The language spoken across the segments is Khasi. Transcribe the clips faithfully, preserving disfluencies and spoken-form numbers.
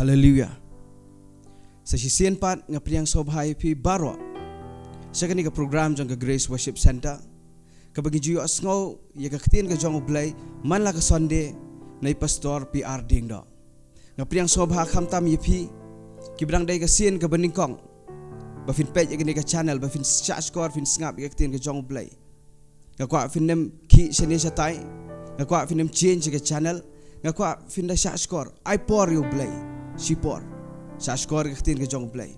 Haleluya. Sa shisien pat nga pdiang sngewbha ïa phi baroh sha kane ka program jong ka Grace Worship Centre, kaba ngi ju ïohsngew ïa ka ktien ka jong U Blei man la ka Sunday na i Pastor P R Diengdoh. Nga pdiang sngewbha khamtam ïa phi kiba dang dei ka sien kaba nyngkong ba phin peit ïa kane ka channel, ba phin shahshkor, phin sngap ïa ka ktien ka jong U Blei. Nga kwah phin nym khih shane shatai. Nga kwah phin nym change ka channel. Nga kwah phin da shahshkor. Ai por ïa U Blei. Shipor. Shahshkor ïa ka ktien ka jong U Blei.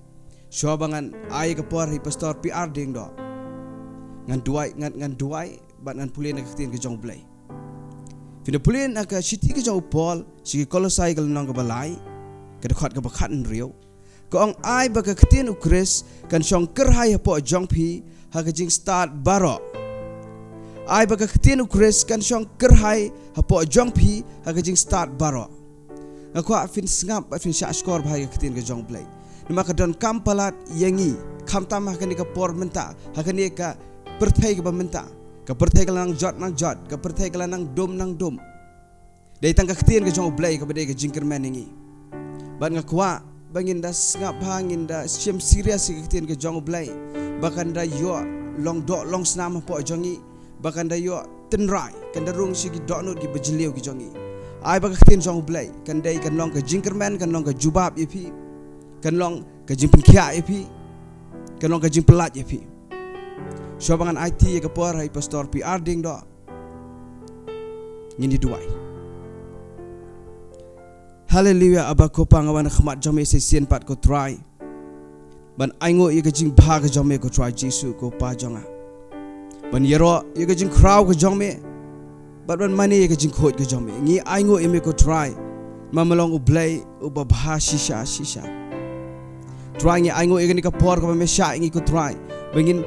Shuwa ba ngan ai ka por ha i Pastor P R Diengdoh, ngan duwai, ngan, ngan duwai bad ngan pule na ka ktien ka jong U Blei. Phin da pule na ka shithi ka jong u Paul sha ki Kolosai ka lynnong kaba lai, ka dkhot kaba khathynriew. Ka ong, ai ba ka ktien U Khrist kan shong kyrhai hapoh jong phi ha ka jingstad baroh. Ai ba ka ktien U Khrist kan shong kyrhai hapoh jong phi ha ka jingstad baroh. Nga kwah phin sngap bad phin shahshkor bha ïa ka ktien ka jong U Blei. Namar ka donkam palat ïa ngi, khamtam ha kane ka por mynta, ha kane ka pyrthei kaba mynta. Ka pyrthei ka la nang jot nang jot, ka pyrthei ka la nang dum nang dum. Dei tang ka ktien ka jong U Blei kaba dei ka jingkyrmen ïa ngi. Bad nga kwah ba ngin da sngap bha, ngin da shem serious ïa ka ktien ka jong U Blei. Ba kan da ïoh long doh long snam hapoh jong ngi. Ba kan da ïoh tynrai, kan da rung sha ki dohnud kiba jylliew ki jong ngi. Ai ba ka ktien jong U Blei kan dei, kan long ka jingkyrmen, kan long ka jubab ïa phi. Kan long ka jingpynkhiah ïa phi. Kan long ka jingpyllait ïa phi. Shuwa ba ngan aiti ïa ka por ha i Pastor P R Diengdoh, ngin ïa duwai. Haleluya, Aba ko Pa, nga wan ha khmat jong me sa shisien pat ko Trai, ban ainguh ïa ka jingbha ka jong me ko Trai Jisu ko Pa jong nga. Ban ïaroh ïa ka jingkhraw ka jong me, bad ban mane ïa ka jingkhuid ka jong me. Ngi ainguh ïa me ko Trai, ma me long U Blei uba bha shisha shisha. Trai, ngi ainguh ïa kane ka por kaba me shah ïa ngi ko Trai, ba ngin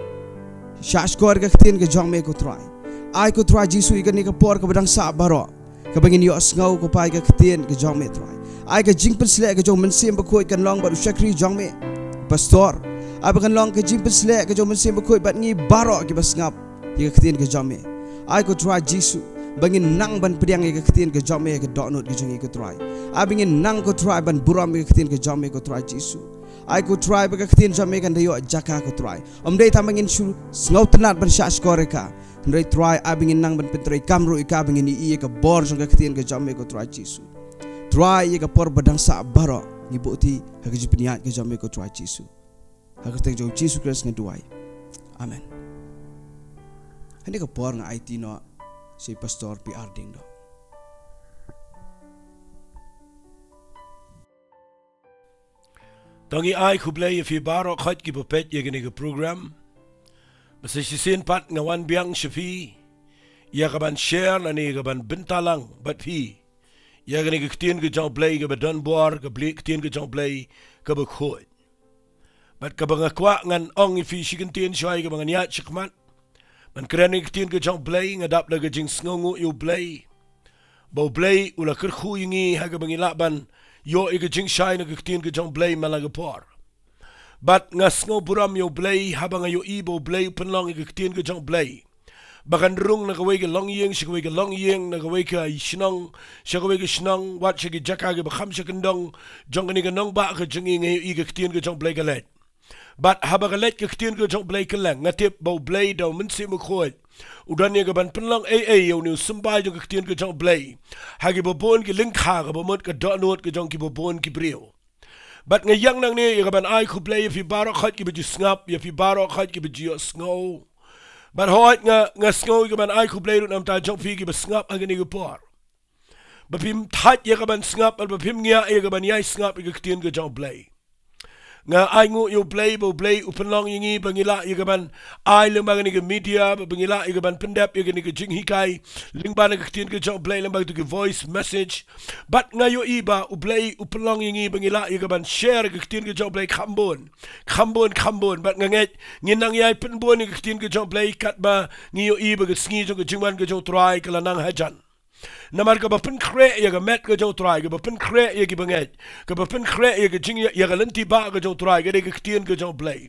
shahshkor ïa ka ktien ka jong me ko Trai. Ai ko Trai Jisu ïa kane ka por kaba dang sah baroh, kaba ngin ïohsngew ko Pa ïa ka ktien ka jong me Trai. Ai ka jingpynshlur ka jong u Mynsiem Bakhuid kan long bad u shakri jong me, Pastor. Ai ba kan long ka jingpynshlur ka jong u Mynsiem Bakhuid bad ngi baroh kiba sngap ïa ka ktien ka jong me. Ai ko Trai Jisu, ba ngin nang ban pdiang ïa ka ktien ka jong me ha ka dohnud ka jong ngi ko Trai. Ai ba ngin nang ko Trai ban burom ïa ka ktien ka jong me ko Trai Jisu. Ai ko Trai ba ka ktien jong me kan da ïoh jaka ko Trai. Ym dei tang ba ngin shu sngewtynnad ban shahshkor ïa ka. Hynrei Trai, ai ba ngin nang ban pyntreikam ruh ïa ka, ba ngin ïohi ïa ka bor jong ka ktien ka jong me ko Trai Jisu. Trai, ïa ka por ba dang sah baroh ngi buh ïa ka ha ka jingpynïaid ka jong me ko Trai Jisu. Ha ka kyrteng jong u Jisu Khrist ngan duwai. Amen. Hangne ka por nga aiti noh sha i Pastor P R Diengdoh. To ngi ai khublei ïa phi baroh khoit kiba peit ïa kane ka program. Ba sa shisien pat nga wan biang sha phi ïa ka ban share lane ïa ka ban bynta lang bad phi ïa kane ka ktien ka jong u Blei kaba don bor, ka ktien ka jong u Blei kaba khuid. Bad kaba nga kwah ngan ong ïa phi shi kyntien shuwa ïa kaba ngan ïaid shakhmat ban kren ïa ka ktien ka jong u Blei, nga dap da ka jingsngewnguh ïa u Blei, ba u Blei u la kyrkhu ïa ngi ha kaba ngi lah ban ïoh ïa ka jingshai na ka ktien ka jong u Blei man la ka por. Bad nga sngewburom ïa u Blei haba nga ïohi ba u Blei u pynlong ïa ka ktien ka jong u Blei ba kan rung na kawei ka longïing sha kawei ka longïing, na kawei ka shnong sha kawei ka shnong, wat sha ki jaka kiba kham sha kyndong jong kane ka nongbah ka jong ngi, nga ïohi ka ktien ka jong u Blei ka leit. Bad haba ka leit ka ktien ka jong u Blei kylleng, nga tip ba u Blei da u Mynsiem Bakhuid u don ïa ka ban pynlong ei ei ïa une u symbai jong ka ktien ka jong u Blei ha kiba bun ki lyngkha, kaba mut ka dohnud ka jong kiba bun ki briew. Bad nga ïeng nangne ïa ka ban ai khublei ïa phi baroh khoit kiba ju sngap, ïa phi baroh khoit kiba ju ïohsngew. Bad hooid nga, nga sngew ïa ka ban ai khublei ruh na ka bynta jong phi kiba sngap ha kane ka por, ba phim thait ïa ka ban sngap, bad ba phim ngiah ïa ka ban ïai sngap ïa ka ktien ka jong u Blei. Nga ainguh ïa u Blei ba u Blei u pynlong ïa ngi ba ngi lah ïa ka ban ai lyngba kane ka media, ba ngi lah ïa ka ban pyndep ïa kane ka jinghikai lyngba na ka ktien ka jong u Blei, lyngba kito ki voice message. Bad nga ïohi ba u Blei u pynlong ïa ngi ba ngi lah ïa ka ban share ka ktien ka jong u Blei kham bun, kham bun, kham bun. Bad nga ngeit ngin nang ïai pynbun ïa ka ktien ka jong u Blei katba ngi ïohi ba ka sngi jong ka jingwan ka jong u Trai ka la nang hajan. Namar kaba pynkhreh ïa ka met ka jong u Trai, kaba pynkhreh ïa ki bangeit, kaba pynkhreh ïa ka jing, ïa ka lynti bah ka jong u Trai, ka dei ka ktien ka jong u Blei.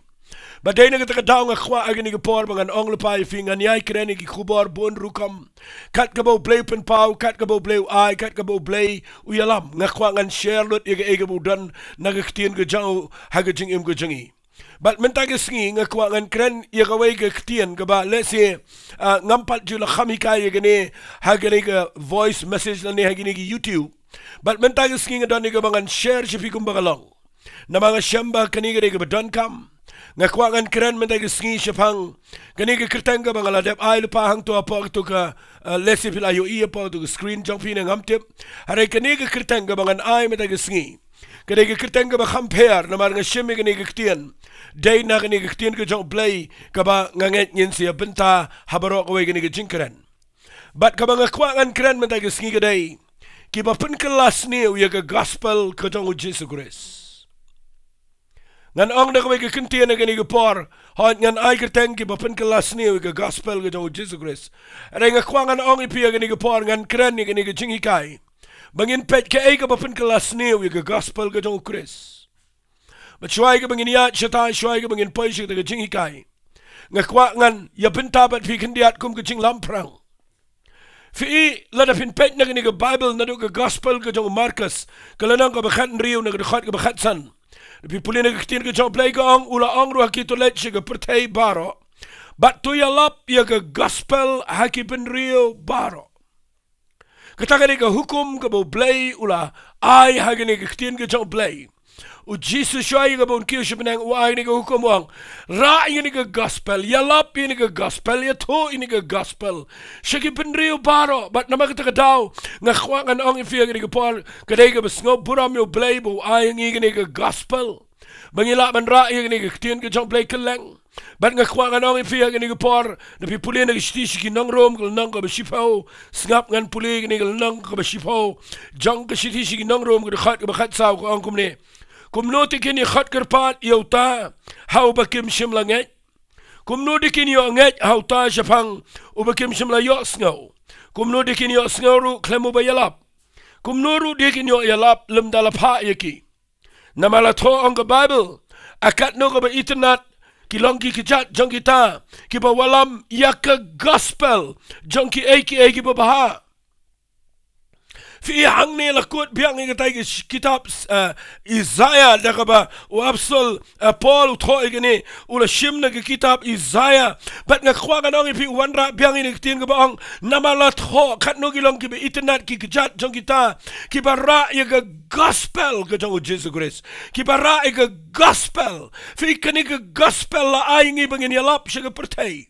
Ba dei na kata ka daw nga kwah ha kane ka por ba ngan ong lypa ïa phi, ngan ïai kren ïa ki khubor bun rukom. Kat kaba U Blei u pynpaw, kat kaba U Blei u ai, kat kaba U Blei u ïalam. Nga kwah ngan share lut ïa kaei kaba u don na ka ktien ka jong u ha ka jingim ka jong ngi. Bad mynta ka sngi nga kwah ngan kren ïa kawei ka ktien kaba lehse, ah, ngam pat ju la kham hikai ïa kane ha kane ka voice message lane ha kane ka YouTube. Bad mynta ka sngi nga don ïa kaba ngan share sha phi kumba ka long. Namar nga shem ba kane ka dei kaba donkam. Nga kwah ngan kren mynta ka sngi shaphang kane ka kyrteng kaba nga la dep ai lypa hangto hapoh kato ka, eh, lehse phi la ïohi hapoh kato ka screen jong phi ne ngam tip. Hynrei kane ka kyrteng kaba ngan ai mynta ka sngi, ka dei ka kyrteng kaba kham pher, namar nga shim ïa kane ka ktien dei na kane ka ktien ka jong U Blei kaba nga ngeit ngin sa ïa bynta ha baroh kawei kane ka jingkren. Bad kaba nga kwah ngan kren mynta ka sngi ka dei kiba pynkylla sniew ïa ka gospel ka jong U Jisu Khrist. Ngan ong da kawei ka kyntien ha kane ka por, hooid, ngan ai kyrteng kiba pynkylla sniew ïa ka gospel ka jong U Jisu Khrist. Hynrei nga kwah ngan ong ïa phi ha kane ka por, ngan kren ïa kane ka jinghikai ba ngin peit kaei kaba pynkylla sniew ïa ka gospel ka jong U Khrist. Bad shuwa ïa kaba ngin ïaid shata, shuwa ïa kaba ngin poi sha kata ka jinghikai, nga kwah ngan ïa bynta bad phi khyndiat kum ka jinglamphrang. Phi i, lada phin peit na kane ka Baibl, naduh ka gospel ka jong u Markos, ka lynnong kaba khathynriew, na ka dkhot kaba khatsan, da phi pule na ka ktien ka jong U Blei ka ong, u la ong ruh ha ki, to leit sha ka pyrthei baroh bad to ïalap ïa ka gospel ha ki bynriew baroh. Kata ka dei ka hukum kaba U Blei u la ai ha kane ka ktien ka jong U Blei. U Jisu shuwa ïa kaba un kiew sha bneng u ai kane ka hukum, u ong, rah ïa kane ka gospel, ïalap ïa kane ka gospel, ïathuh ïa kane ka gospel sha ki bynriew baroh. Bad namar kata ka daw nga kwah ngan ong ïa phi ha kane ka por, ka dei kaba sngewburom ïa U Blei ba u ai ha ngi kane ka gospel ba ngi lah ban rah ïa kane ka ktien ka jong U Blei kylleng. Bad nga kwah ngan ong ïa phi ha kane ka por, da phi pule na ka shithi sha ki nong Rom, ka lynnong kaba shiphew, sngap, ngan pule kane ka lynnong kaba shiphew jong ka shithi sha ki nong Rom, ka dkhot kaba khatsaw, ka ong kumne: Kumno te kin ïa khot kyrpad ïa uta ha uba kim shym la ngeit? Kumno te kin ïoh ngeit ha uta shaphang uba kim shym la ïohsngew? Kumno te kin ïohsngew ruh khlem uba ïalap? Kumno ruh te kin ïoh ïalap lymda la phah ïa ki? Namar la thoh, ong ka Baibl, ha katno kaba itynnad ki long ki kjat jong kita kiba wallam ïa ka gospel jong kiei kiei kiba bha. Phi i, hangne la kut biang ïa katai ka sh-, kitab, eh, Isaiah, da kaba u apostol, eh, Paul u thoh ïa kane, u la shim na ka kitab Isaiah. Bad nga kwah ngan ong ïa phi, u wanrah biang ïa kane ka ktien kaba ong, namar la thoh, katno ki long kiba itynnad ki kjat jong kita kiba rah ïa ka gospel ka jong U Jisu Khrist, kiba rah ïa ka gospel. Phi i, kane ka gospel la ai ngi ba ngin ïalap sha ka pyrthei.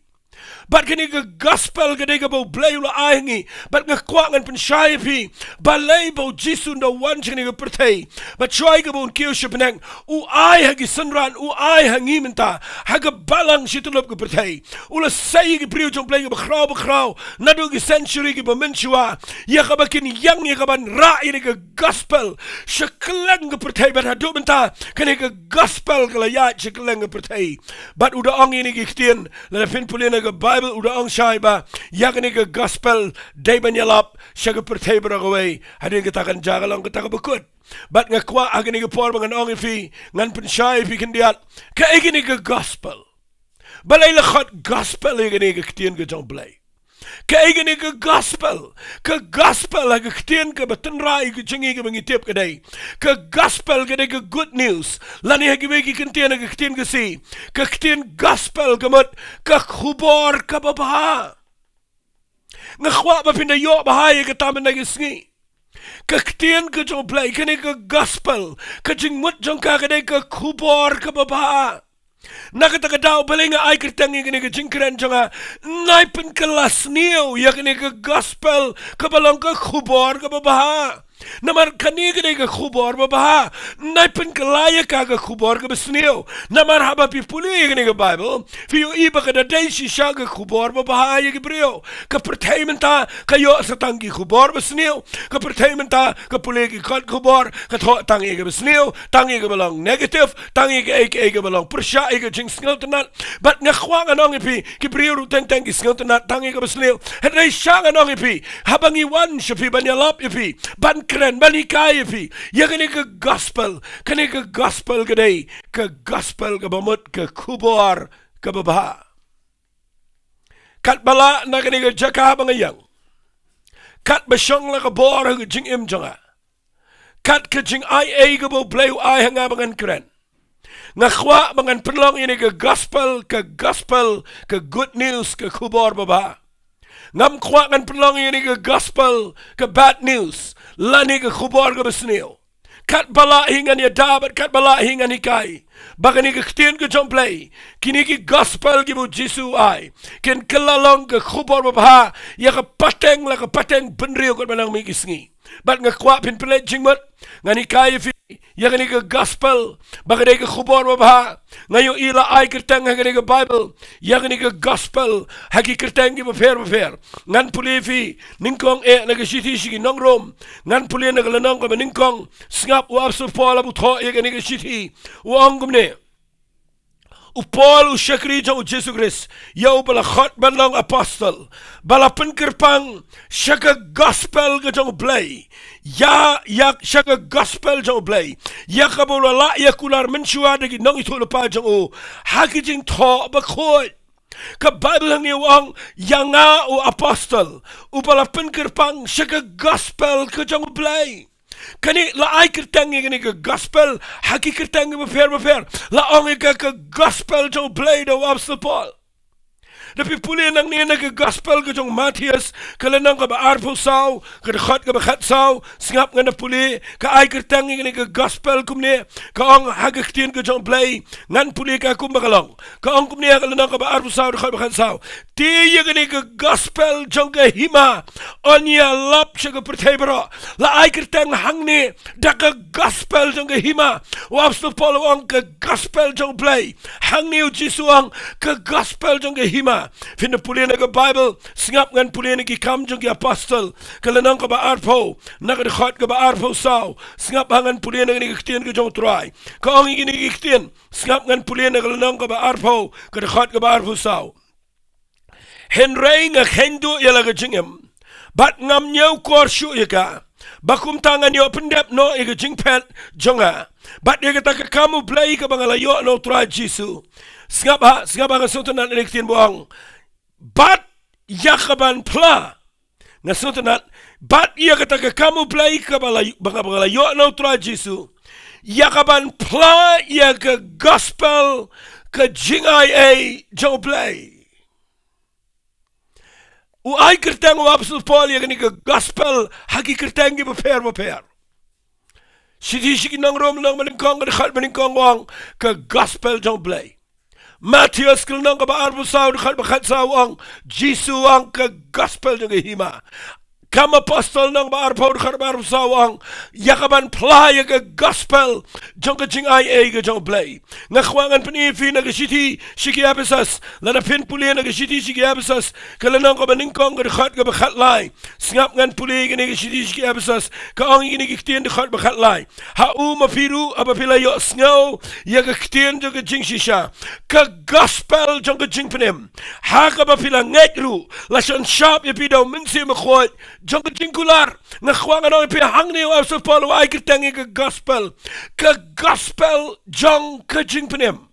Bad kane ka gospel ka dei kaba U Blei u la ai ha ngi. Bad nga kwah ngan pynshai ïa phi, balei ba U Jisu un da wan sha kane ka pyrthei? Bad shuwa ïa kaba un kiew sha bneng, u ai ha ki synran, u ai ha ngi mynta, ha ka balang shi tyllup ka pyrthei. U la sei ïa ki briew jong U Blei kiba khraw ba khraw, naduh ki century kiba mynshuwa, ïa kaba kin ïeng, ïa kaban rah ïa kane ka gospel sha kylleng ka pyrthei. Bad haduh mynta kane ka gospel ka la ïaid sha kylleng ka pyrthei. Bad u da ong ïa kine ki ktien, lada phin pule na ka Baibl, u da ong shai ba ïa kane ka gospel dei ban ïalap sha ka pyrthei baroh kawei. Hadien kata kan jia ka long kata kaba kut. Bad nga kwah ha kane ka por ba ngan ong ïa phi, ngan pynshai ïa phi khyndiat, kaei kane ka gospel? Balei la khot gospel ïa kane ka ktien ka jong U Blei? Kaei kane ka gospel? Ka gospel ha ka ktien kaba tynrai ka jong ngi kaba ngi tip ka dei, ka gospel ka dei ka good news. Lane ha kiwei ki kyntien, ha ka ktien Khasi, ka ktien gospel ka mut ka khubor kaba bha. Nga kwah ba phin da ïoh bha ïa kata mynta ka sngi. Ka ktien ka jong U Blei, kane ka gospel, ka jingmut jong ka ka dei ka khubor kaba bha. Na kata ka daw, balei nga ai kyrteng ïa kane ka jingkren jong nga, Nai pynkylla sniew ïa kane ka gospel kaba long ka khubor kaba bha? Namar kane ka dei ka khubor ba bha. Nai pynkylla ïa ka, ka khubor kaba sniew. Namar haba phi pule ïa kane ka Baibl, phi ïohi ba ka da dei shisha ka khubor ba bha ïa ki briew. Ka pyrthei mynta ka ïoh sa tang ki khubor ba sniew. Ka pyrthei mynta ka pule ki kot khubor, ka thoh tang ïa kaba sniew, tang ïa kaba long negative, tang ïa kaei kaei kaba long pyrshah ïa ka jingsngewtynnat. Bad nga kwah ngan ong ïa phi, ki briew ruh teng teng ki sngewtynnat tang ïa kaba sniew. Hynrei sha ngan ong ïa phi, haba ngi wan sha phi ban ïalap ïa phi, ban kren, ban hikai ïa phi ïa kane ka gospel. Kane ka gospel ka dei ka gospel kaba mut ka khubor kaba bha. Katba lah na kane ka jaka ba nga ïeng, katba shong la ka bor ha ka jingim jong nga, kat ka jingai ei kaba U Blei u ai ha nga ba ngan kren, nga kwah ba ngan pynlong ïa kane ka gospel, ka gospel, ka good news, ka khubor ba bha. Ngam kwah ngan pynlong ïa kane ka gospel ka bad news lane ka khubor kaba sniew. Katba lah hi ngan ïada bad katba lah hi ngan hikai ba kane ka ktien ka jong U Blei, kine ki gospel kiba U Jisu u ai, kin kylla long ka khubor ba bha ïa ka pateng la ka pateng bynriew katba nang mih ki sngi. Bad nga kwah phin pynleit jingmut, ngan hikai ïa phi ïa kane ka gospel ba ka dei ka khubor ba bha. Nga ïohi la ai kyrteng ha kane ka Baibl ïa kane ka gospel ha ki kyrteng kiba pher ba pher. Ngan pule ïa phi nyngkong eh na ka shithi sha ki nong Rom. Ngan pule na ka lynnong kaba nyngkong. Sngap, u apostol Paul haba u thoh ïa kane ka shithi, u ong kumne: U Paul, u shakri jong U Jisu Khrist, ïa uba la khot ban long apostol, ba la pynkyrpang sha ka gospel ka jong U Blei, ïa, ïa sha ka gospel jong U Blei, ïa kaba u la lah ïa kular mynshuwa da ki nongïathuhlypa jong u ha ki jingthoh bakhuid. Ka Baibl hangne u ong, ïa nga u apostol uba la pynkyrpang sha ka gospel ka jong U Blei. Kane la ai kyrteng ïa kane ka gospel ha ki kyrteng kiba pher ba pher. La ong ïa ka ka gospel jong U Blei da u apostol Paul. Da phi pule nangne na ka gospel ka jong u Mathaios, ka lynnong kaba arphew saw, ka dkhot kaba khatsaw, sngap, ngan da pule, ka ai kyrteng ïa kane ka gospel kumne, ka ong ha ka ktien ka jong U Blei, ngan pule ka kumba ka long. Ka ong kumne ha ka lynnong kaba arphew saw, dkhot ba khatsaw: Te ïa kane ka gospel jong ka hima yn ïalap sha ka pyrthei baroh. La ai kyrteng hangne da ka gospel jong ka hima. U apostol Paul u ong ka gospel jong U Blei. Hangne U Jisu u ong ka gospel jong ka hima. Phin da pule na ka Baibl, sngap, ngan pule na Ki Kam jong ki Apostol, ka lynnong kaba arphew, na ka dkhot kaba arphew saw. Sngap, ha ngan pule na kane ka ktien ka jong U Trai. Ka ong ïa kine ki ktien. Sngap, ngan pule na ka lynnong kaba arphew, ka dkhot kaba arphew saw. Hynrei nga kheiñ duh ïa la ka jingim, bad ngam ñiewkor shuh ïa ka, ba kumta ngan ïoh pyndep noh ïa ka jingphet jong nga bad ïa kata ka kam U Blei kaba nga la ïoh na U Trai Jisu. Sngap ha, sngap ha, nga sngewtynnat na ka ktien ba ong, bad ïa kaban phla. Nga sngewtynnat, bad ïa kata ka kam U Blei kaba la, ba nga, ba nga la ïoh na U Trai Jisu, ïa kaban phla ïa ka gospel ka jingai ei jong U Blei. U ai kyrteng u apostol Paul ïa kane ka gospel ha ki kyrteng kiba pher ba pher. Shithi sha ki nong Rom, lynnong ba nyngkong, ka dkhot ba nyngkong u ong ka gospel jong U Blei. Mathaios, ka lynnong kaba arphew saw, dkhot ba khatsaw, u ong Jisu u ong ka gospel jong ka hima. Ki Kam Apostol, lynnong ba arphew, dkhot ba arphew saw, u ong ïa kaban phla ïa ka gospel jong ka jingai ei ka jong U Blei. Nga kwah ngan pyni ïa phi na ka shithi sha ki Ephesos. Lada phin pule na ka shithi sha ki Ephesos, ka lynnong kaba nyngkong, ka dkhot kaba khatlai. Sngap, ngan pule ïa kane ka shithi sha ki Ephesos. Ka ong ïa kine ki ktien, dkhot ba khatlai: Ha u ma phi ruh, haba phi la ïohsngew ïa ka ktien jong ka jingshisha, ka gospel jong ka jingpynim, ha kaba phi la ngeit ruh, la shon shap ïa phi da U Mynsiem Bakhuid jong ka jingkular. Nga kwah ngan ong ïa phi, hangne u apostol Paul u ai kyrteng ïa ka gospel, ka gospel jong ka jingpynim.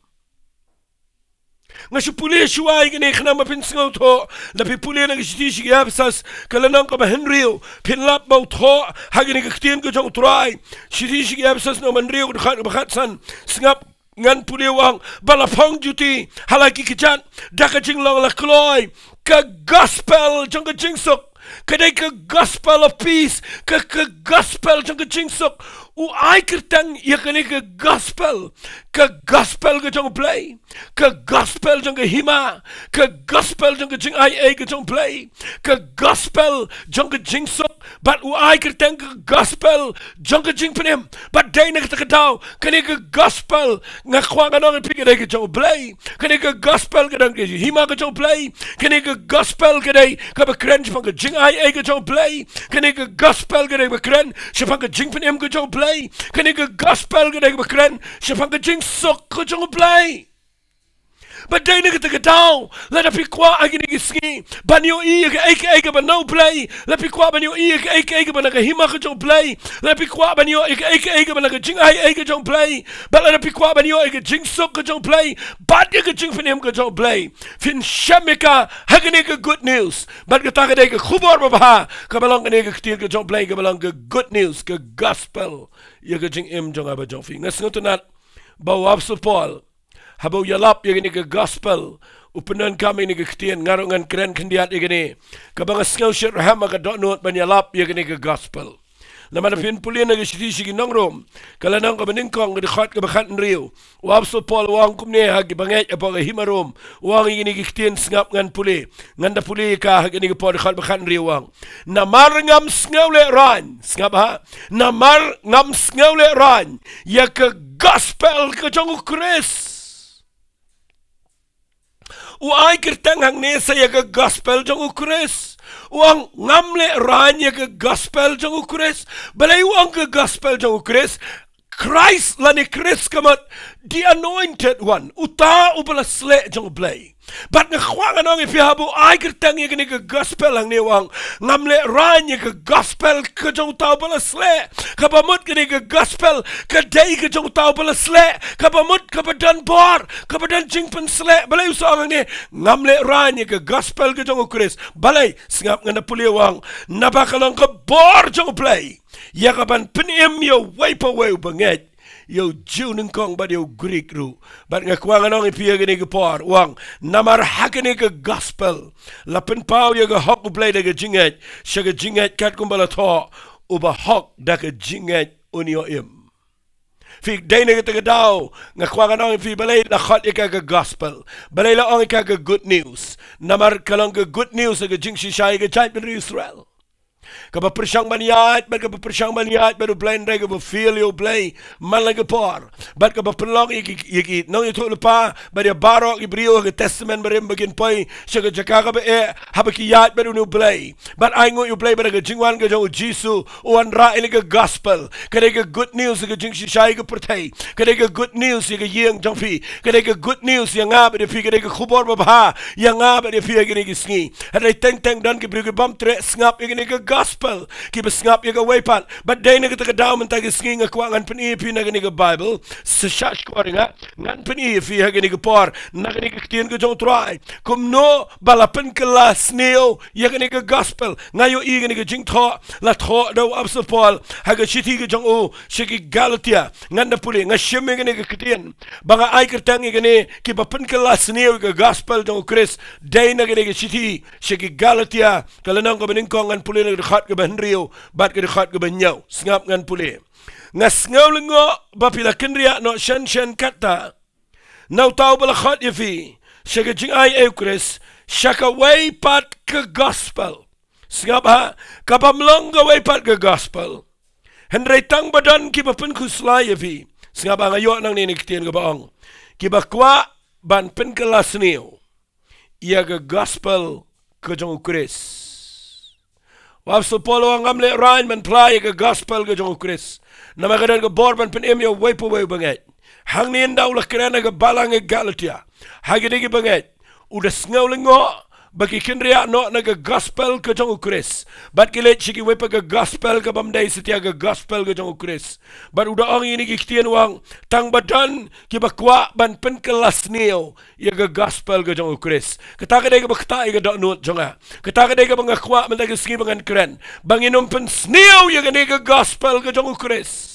Nga shu pule shuwa ïa kane khnang ba phin sngewthuh. Lada phi pule na ka shithi sha ki Ephesos, ka lynnong kaba hynriew, phin lap ba u thoh ha kane ka ktien ka jong U Trai. Shithi sha ki Ephesos lynnong ba hynriew, ka dkhot kaba khatsan. Sngap, ngan pule, u ong, ba la phong juti ha la ki kjat da ka jinglong la kloi ka gospel jong ka jingsuk. Ka dei ka gospel of peace, ka, ka gospel jong ka jingsuk. U ai kyrteng ïa kane ka gospel, ka gospel ka jong U Blei, ka gospel jong ka hima, ka gospel jong ka jingai ei ka jong U Blei, ka gospel jong ka jingsuk. Bad u ai kyrteng ka gospel jong ka jingpynim. Bad dei na kata ka daw, kane ka gospel, nga kwah ngan ong ïa phi, ka dei ka jong U Blei. Kane ka gospel ka dang ka hima ka jong U Blei. Kane ka gospel ka dei kaba kren shaphang ka jingai ei ka jong U Blei. Kane ka gospel ka dei kaba kren shaphang ka jingpynim ka jong U Blei. Kane ka gospel ka dei kaba kren shaphang ka jingsuk ka jong U Blei. Bad dei na kata ka daw, lada phi kwah ha kine ki sngi ban ïohi ïa kaei kaei kaba na U Blei, lada phi kwah ban ïohi ïa kaei kaei kaba na ka hima ka jong U Blei, lada phi kwah ban ïohi ïa kaei kaei kaba na ka jingai ei ka jong U Blei, bad lada phi kwah ban ïohi ïa ka jingsuk ka jong U Blei bad ïa ka jingpynim ka jong U Blei, phin shem ïa ka ha kane ka good news. Bad kata ka dei ka khubor babha kaba long kane ka ktien ka jong U Blei kaba long ka good news, ka gospel ïa ka jingim jong nga bad jong phi. Nga sngewtynnat ba u Apostol Paul, haba u ïalap ïa kane ka gospel, u pyndonkam ïa kane ka ktien, nga ruh ngan kren khyndiat ïa kane, kaba nga sngew shitrhem ha ka dohnud ban ïalap ïa kane ka gospel. Namar phin pule na ka shithi sha ki nong Rom, ka lynnong kaba nyngkong, ka dkhot kaba khathynriew, u Apostol Paul u ong kumne ha ki bangeit hapoh ka hima Rom, u ong ïa kine ki ktien, sngap ngan pule, ngan da pule ïa ka ha kane ka por, dkhot ba khathynriew, u ong: Namar ngam sngewlehraiñ, sngap ha, namar ngam sngewlehraiñ ïa ka gospel ka jong U Khrist. U ai kyrteng hangne sa ïa ka gospel jong U Khrist. U ong ngam lehraiñ ïa ka gospel jong U Khrist. Balei u ong ka gospel jong U Khrist? Christ, lane Khrist ka mut the anointed one, uta uba la sleh jong U Blei. Bad nga kwah ngan ong ïa phi, haba u ai kyrteng ïa kane ka gospel hangne, u ong ngam lehraiñ ïa ka gospel ka jong uta uba la sleh. Kaba mut kane ka gospel ka dei ka jong uta uba la sleh, kaba mut kaba don bor, kaba don jingpynsleh. Balei u sa ong hangne ngam lehraiñ ïa ka gospel ka jong U Khrist? Balei? Sngap ngan da pule, u ong: Naba ka long ka bor jong U Blei ïa kaban pynim ïa uwei pa uwei u bangeit, ïa u Jiw nyngkong bad ïa u Grik ruh. Bad nga kwah ngan ong ïa phi ha kane ka por, u ong: Namar ha kane ka gospel la pynpaw ïa ka hok U Blei da ka jingngeit sha ka jingngeit, katkum ba la thoh, uba hok da ka jingngeit un ïoh im. Phi, dei na kata ka daw nga kwah ngan ong ïa phi, balei la khot ïa ka ka gospel, balei la ong ïa ka ka good news? Namar ka long ka good news ha ka jingshisha ïa ka jaitbynriew Israel, kaba pyrshang ban ïaid, bad kaba pyrshang ban ïaid bad U Blei, hynrei kaba fail ïa U Blei man la ka por, bad kaba pynlong ïa ki, ïa ki nongïathuhlypa bad ïa baroh ki briew ha ka Testament Barim ba kin poi sha ka jaka kaba eh haba ki ïaid bad une U Blei. Bad ainguh ïa U Blei ba da ka jingwan ka jong U Jisu, u wanrah ïa kane ka gospel, ka dei ka good news ïa ka jingshisha ïa ka pyrthei, ka dei ka good news ïa ka ïing jong phi, ka dei ka good news ïa nga bad ïa phi, ka dei ka khubor babha ïa nga bad ïa phi ha kine ki sngi. Hynrei teng teng don ki briew ki bym treh sngap ïa kane ka gospel, kiba sngap ïa kawei pat. Bad dei na kata ka daw mynta ki sngi nga kwah ngan pyni ïa phi na kane ka Baibl, sa shah shkor ïa nga, ngan pyni ïa phi ha kane ka por na kane ka ktien ka jong U Trai, kumno ba la pynkylla sniew ïa kane ka gospel. Nga ïohi kane ka jingthoh la thoh da u Apostol Paul ha ka shithi ka jong u sha ki Galatia. Ngan da pule, nga shim ïa kane ka ktien ba nga ai kyrteng ïa kane, kiba pynkylla sniew ïa ka gospel jong U Khrist, dei na kane ka shithi sha ki Galatia, ka lynnong kaba nyngkong, ngan pule na ka dkhot kaba hynriew bad ka dkhot kaba hynñiew. Sngap ngan pule. Nga sngew lyngngoh ba phi la kynriah noh shen shen katta na uta uba la khot ïa phi sha ka jingai ei U Khrist, sha kawei pat ka gospel. Sngap ha, ka bym long kawei pat ka gospel. Hynrei tang ba don kiba pynkhuslai ïa phi. Sngap ha, nga ïoh nangne ïa kane ka ktien kaba ong, kiba kwah ban pynkylla sniew ïa ka gospel ka jong U Khrist. U Apostol Paul u ong ngam lehraiñ ban phla ïa ka gospel ka jong U Khrist, namar ka don ka bor ban pynim ïa uwei pa uwei u bangeit. Hangne ynda u la kren ha ka balang ïa Galatia, ha kine ki bangeit, u da sngew lyngngoh ba ki kynriah noh na ka gospel ka jong U Khrist, bad ki leit sha kiwei pat ka gospel ka bym dei satia ka gospel ka jong U Khrist. Bad u da ong ïa kine ki ktien, u ong, tang ba don kiba kwah ban pynkylla sniew ïa ka gospel ka jong U Khrist. Kata ka dei kaba ktah ïa ka dohnud jong nga. Kata ka dei kaba nga kwah mynta ka sngi ba ngan kren, ba ngin ym pynsniew ïa kane ka gospel ka jong U Khrist.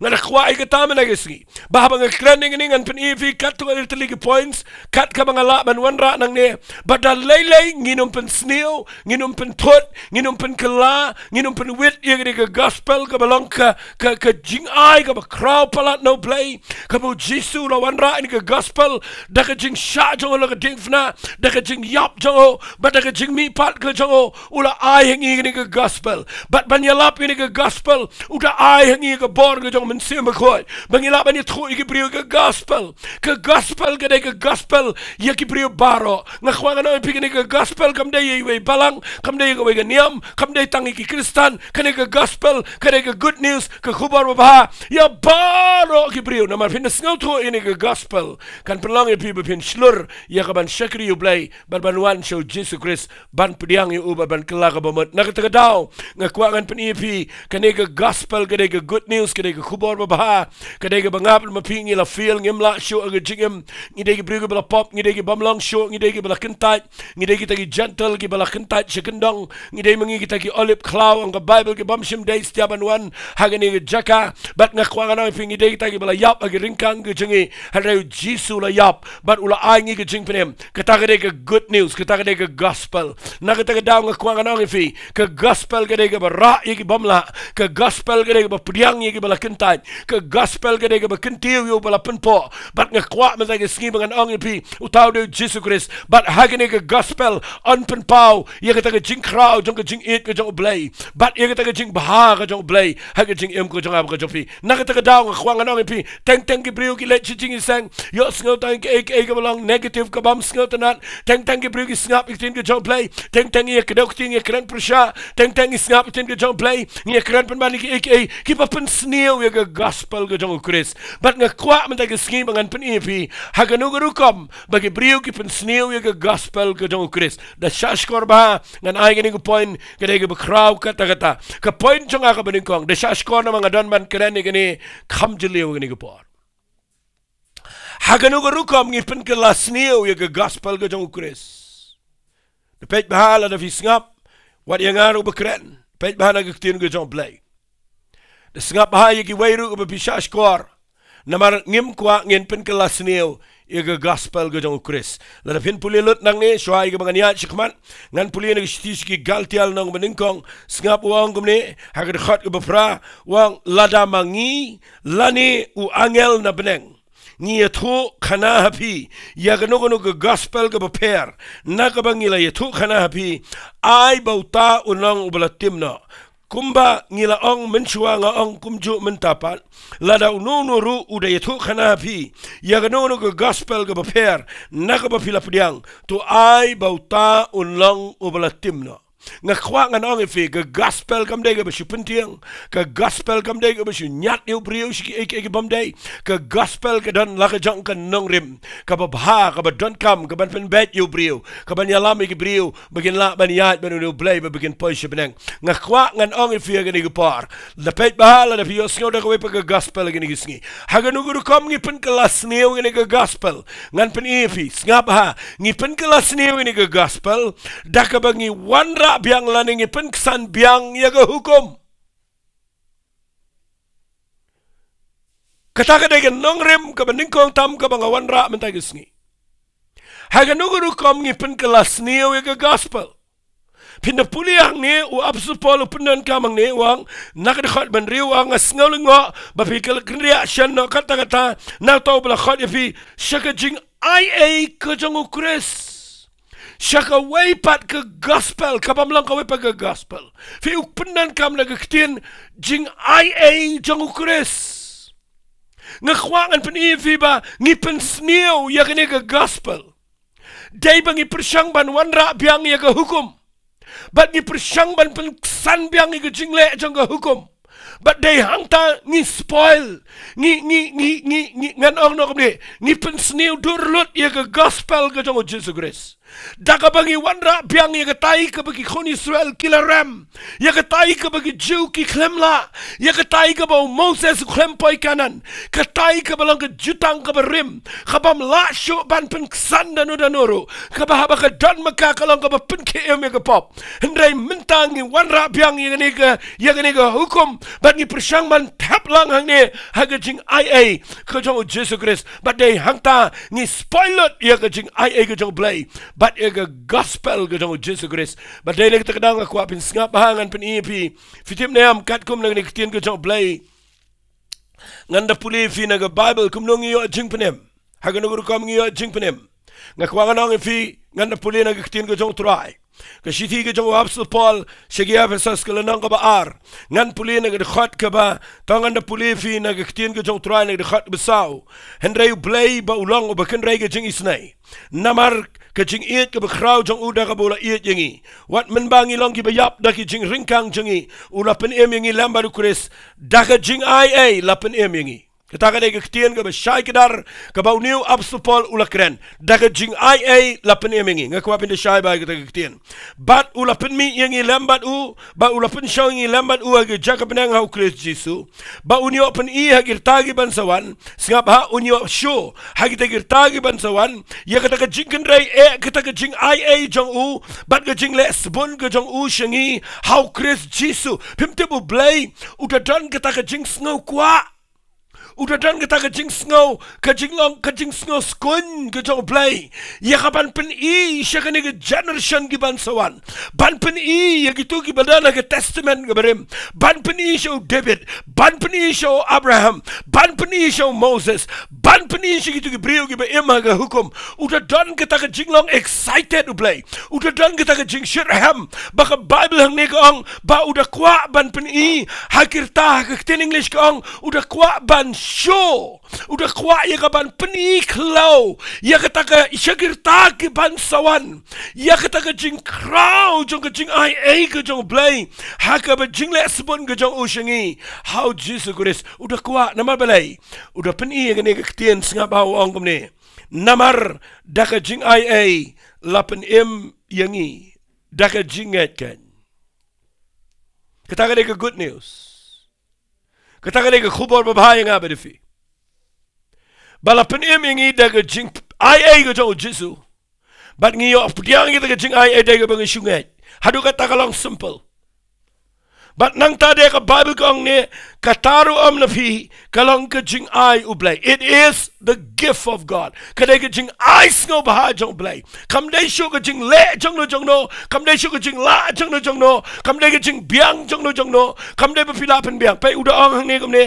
Nga da kwah ïa kata mynta ka sngi, ba haba nga kren ïa kane ngan pyni ïa phi katto katne tylli ki points, kat kaba nga lah ban wanrah nangne, ba da lei lei ngin ym pynsniew, ngin ym pynthut, ngin ym pynkylla, ngin ym pynwit ïa kane ka gospel kaba long ka, ka, ka jingai kaba khraw palat na U Blei, kaba U Jisu u la wanrah ïa kane ka gospel da ka jingshah jong u la ka diengphna, da ka jingïap jong u, bad da ka jingmihpat ka jong u, u la ai ha ngi ïa kane ka gospel. Bad ban ïalap ïa kane ka gospel, u da ai ha ngi ïa ka bor ka jong Mynsiem Bakhuid ba ngi lah ban ïathuh ïa ki briew ka gospel. Ka gospel ka dei ka gospel ïa ki briew baroh. Nga kwah ngan ong ïa phi, kane ka gospel kam dei ïa iwei i balang, kam dei ïa kawei ka niam, kam dei tang ïa ki Khristan. Kane ka gospel ka dei ka good news, ka khubor babha ïa baroh ki briew. Namar phin da sngewthuh ïa kane ka gospel, kan pynlong ïa phi ba phin shlur ïa ka ban shakri ïa U Blei bad ban wan sha U Jisu Khrist, ban pdiang ïa u bad ban kylla ka bamut. Na kata ka daw nga kwah ngan pyni ïa phi, kane ka gospel ka dei ka good news, ka dei ka khubor babha, ka dei kaba nga bad ma phi ngi la fail, ngim lah shuh ha ka jingim. Ngi dei ki briew kiba la pop, ngi dei ki bym long shuh, ngi dei kiba la kyntait, ngi dei kita ki Gentile kiba la kyntait sha kyndong, ngi dei ma ngi kita ki olib khlaw, ong ka Baibl, ki bym shym dei satia ban wan ha kane ka jaka. Bad nga kwah ngan ong ïa phi, ngi dei kita kiba la ïap ha ki ryngkang ka jong ngi, hynrei U Jisu u la ïap bad u la ai ngi ka jingpynim. Kata ka dei ka good news, kata ka dei ka gospel. Na kata ka daw nga kwah ngan ong ïa phi, ka gospel ka dei kaba rah ïa ki bym lah, ka gospel ka dei kaba pdiang ïa kiba la kyntait, ka gospel ka dei kaba kyntiew ïa uba la pynpoh. Bad nga kwah mynta ka sngi ba ngan ong ïa phi, uta u dei U Jisu Khrist. Bad ha kane ka gospel yn pynpaw ïa kata ka jingkhraw jong ka jingïeit ka jong U Blei bad ïa kata ka jingbha ka jong U Blei ha ka jingim ka jong nga bad ka jong phi. Na kata ka daw nga kwah ngan ong ïa phi, teng teng ki briew ki leit sha jingïaseng, ïohsngew tang ïa kaei kaei kaba long negative, ka bym sngewtynnat. Teng teng ki briew ki sngap ïa ka ktien ka jong U Blei, teng teng ngi ïakdew ktien, ngi ïakren pyrshah, teng teng ngi sngap ïa ka ktien ka jong U Blei, ngi ïakren pynban ïa kaei kaei kiba pynsniew ïa ka gospel ka jong U Khrist. Bad nga kwah mynta ka sngi ba ngan pyni ïa phi ha kano ka rukom ba ki briew ki pynsniew ïa ka gospel ka jong U Khrist. Da shahshkor bha ngan ai kane ka point, ka dei kaba khraw katta katta. Ka point jong nga kaba nyngkong, da shahshkor namar nga don ban kren ïa kane kham jylliew kane ka por. Ha kano ka rukom ngi pynkylla sniew ïa ka gospel ka jong U Khrist? Da peit bha, lada phi sngap, wat ïa nga ruh ba kren, peit bha na ka ktien ka jong U Blei. Da sngap bha ïa kiwei ruh ba phi shahshkor, namar ngim kwah ngin pynkylla sniew ïa ka gospel ka jong U Khrist. Lada phin pule lut nangne, shuwa ïa kaba ngan ïaid shakhmat, ngan pule na ka shithi sha ki Galtia lynnong ba nyngkong, sngap u ong kumne ha ka dkhot kaba phra, u ong, lada ma ngi lane u angel na bneng ngi ïathuhkhana ha phi ïa kano kano ka gospel kaba pher na kaba ngi la ïathuhkhana ha phi, ai ba uta un long uba la tim noh. Kumba ngi la ong mynshuwa, nga ong kumjuh mynta pat, lada uno uno ruh u da ïathuhkhana ha phi ïa kano kano ka gospel kaba pher na kaba phi la pdiang, to ai ba uta un long uba la tim noh. Nga kwah ngan ong ïa phi, ka gospel kam dei kaba shu pyntieng, ka gospel kam dei kaba shu ñiad ïa u briew sha kiei kiei ki bym dei. Ka gospel ka don la ka jong ka nongrim kaba bha, kaba donkam, kaban pynbeit ïa u briew, kaban ïalam ïa ki briew ba kin lah ban ïaid ban ïa U Blei, ba kin poi sha bneng. Nga kwah ngan ong ïa phi ha kane ka por, da peit bha, lada phi ïohsngew da kawei pat ka gospel ha kane ka sngi, ha kano ka rukom ngi pynkylla sniew ïa kane ka gospel? Ngan pyni ïa phi, sngap bha, ngi pynkylla sniew ïa kane ka gospel da kaba ngi wanrah biang lane ngi pynksan biang ïa ka hukum. Kata ka dei ka nongrim kaba nyngkong tam kaba nga wanrah mynta ka sngi. Ha kano ka rukom ngi pynkylla sniew ïa ka gospel? Phin da pule hangne, u Apostol Paul u pyndonkam hangne, u ong, na ka dkhot ba hynriew, u ong, nga sngew lyngngoh ba phi kylla kynriah shen noh katta katta na uta uba la khot ïa phi sha ka jingaiei ka jong U Khrist, sha kawei pat ka gospel, kabym long kawei pat ka gospel. Phi, u pyndonkam na ka ktien jingaiei jong U Khrist. Nga kwah ngan pyni ïa phi ba ngi pynsniew ïa kane ka gospel dei ba ngi pyrshang ban wanrah biang ïa ka hukum, bad ngi pyrshang ban pynksan biang ïa ka jingleh jong ka hukum. Bad dei hangta ngi spoil, ngi, ngi, ngi, ngi, ngi, ngan ong noh kumne, ngi pynsniew dur lut ïa ka gospel ka jong U Jisu Khrist da kaba ngi wanrah biang ïa katai kaba ki khun Israel ki la rem, ïa katai kaba ki Jiw ki khlem lah, ïa katai kaba u Moses u khlem poi Kanaan, katai kaba long ka jutang kaba rim, kabym lah shuh ban pynksan da no da no ruh, kaba haba ka don ma ka ka long kaba pynkhie im ïa ka pop. Hynrei mynta ngi wanrah biang ïa kane ka, ïa kane ka hukum, bad ngi pyrshang ban thep lang hangne ha ka jingaiei ka jong U Jisu Khrist. Bad dei hangta ngi spoil lut ïa ka jingaiei ka jong U Blei bad ïa ka gospel ka jong U Jisu Khrist. Bad dei na kata ka daw nga kwah phin sngap bha, ngan pyni ïa phi. Phi tip ne em, katkum na kane ka ktien ka jong U Blei, ngan da pule ïa phi na ka Baibl kumno ngi ïoh jingpynim, ha kano ka rukom ngi ïoh jingpynim. Nga kwah ngan ong ïa phi, ngan da pule na ka ktien ka jong U Trai. Ka shithi ka jong u Apostol Paul sha ki Ephesos, ka lynnong kaba ar. Ngan pule na ka dkhot kaba, to ngan da pule ïa phi na ka ktien ka jong u Trai na ka dkhot kaba saw. Hynrei U Blei ba u long uba kynrei ka jingisynei. Namar ka jingïeit kaba khraw jong u da kaba u la ïeit ïa ngi, wat mynba ngi long kiba ïap da ki jingryngkang jong ngi, u la pynim ïa ngi lem bad U Khrist. Da ka jingaiei la pynim ïa ngi. Kata ka dei ka ktien kaba shai kdar, kaba une u Apostol Paul u la kren. Da ka jingaiei la pynim ïa ngi. Nga kwah phin da shai bha ïa kata ka ktien. Bad u la pynmih ïa ngi lem bad u, bad u la pynshong ïa ngi lem bad u ha ka jaka bneng ha U Khrist Jisu. Ba un ïoh pyni ha ki rta kiban sa wan, sngap, ha un ïoh shoh ha kita ki rta kiban sa wan ïa kata ka jingkynrei, eh, kata ka jingaiei jong u, bad ka jingleh sbun ka jong u sha ngi ha U Khrist Jisu. Phim tip U Blei u da don kata ka jingsngew kwah. U da don kata ka jingsngew, ka jinglong, ka jingsngew skun ka jong U Blei ïa kaban pyni sha kane ka generation kiban sa wan. Ban pyni ïa kito kiba don ha ka Testament kaba rim. Ban pyni sha u David, ban pyni sha u Abraham, ban pyni sha u Moses, ban pyni sha kito ki briew kiba im ha ka hukum. U da don kata ka jinglong excited U Blei. U da don kata ka jingshitrhem. Ba ka Bible hangne ka ong ba u da kwah ban pyni ha ki rta, ha ka ktien English ka ong u da kwah ban shoh. U da kwah ïa kaban pyni khlaw ïa kata ka, sha ki rta kiban sa wan, ïa kata ka jingkhraw jong ka jingaiei ka jong U Blei ha kaba jingleh sbun ka jong u sha ngi ha U Jisu Khrist. U da kwah, namar balei? U da pyni ïa kane ka ktien, sngap ha u ong kumne. Namar da ka jingaiei la pynim ïa ngi da ka jingngeit keiñ. Kata ka dei ka good news. Kata ka dei ka khubor babha ïa nga bad ïa phi. Ba la pynim ïa ngi da ka jingaiei ka jong U Jisu. Bad ngi ïoh pdiang ïa kata ka jingaiei da kaba ngi shu ngeit. Haduh katta ka long simple. Bad nangta de ka Bible ka ong ne, kata ruh ym na phi, ka long ka jingai U Blei. It is the gift of God. Ka dei ka jingai sngewbha jong U Blei. Kam dei shuh ka jingleh jongno jongno, kam dei shuh ka jinglah jongno jongno, kam dei ka jingbiang jongno jongno, kam dei ba phi lah pynbiang. Peit u da ong hangne kumne,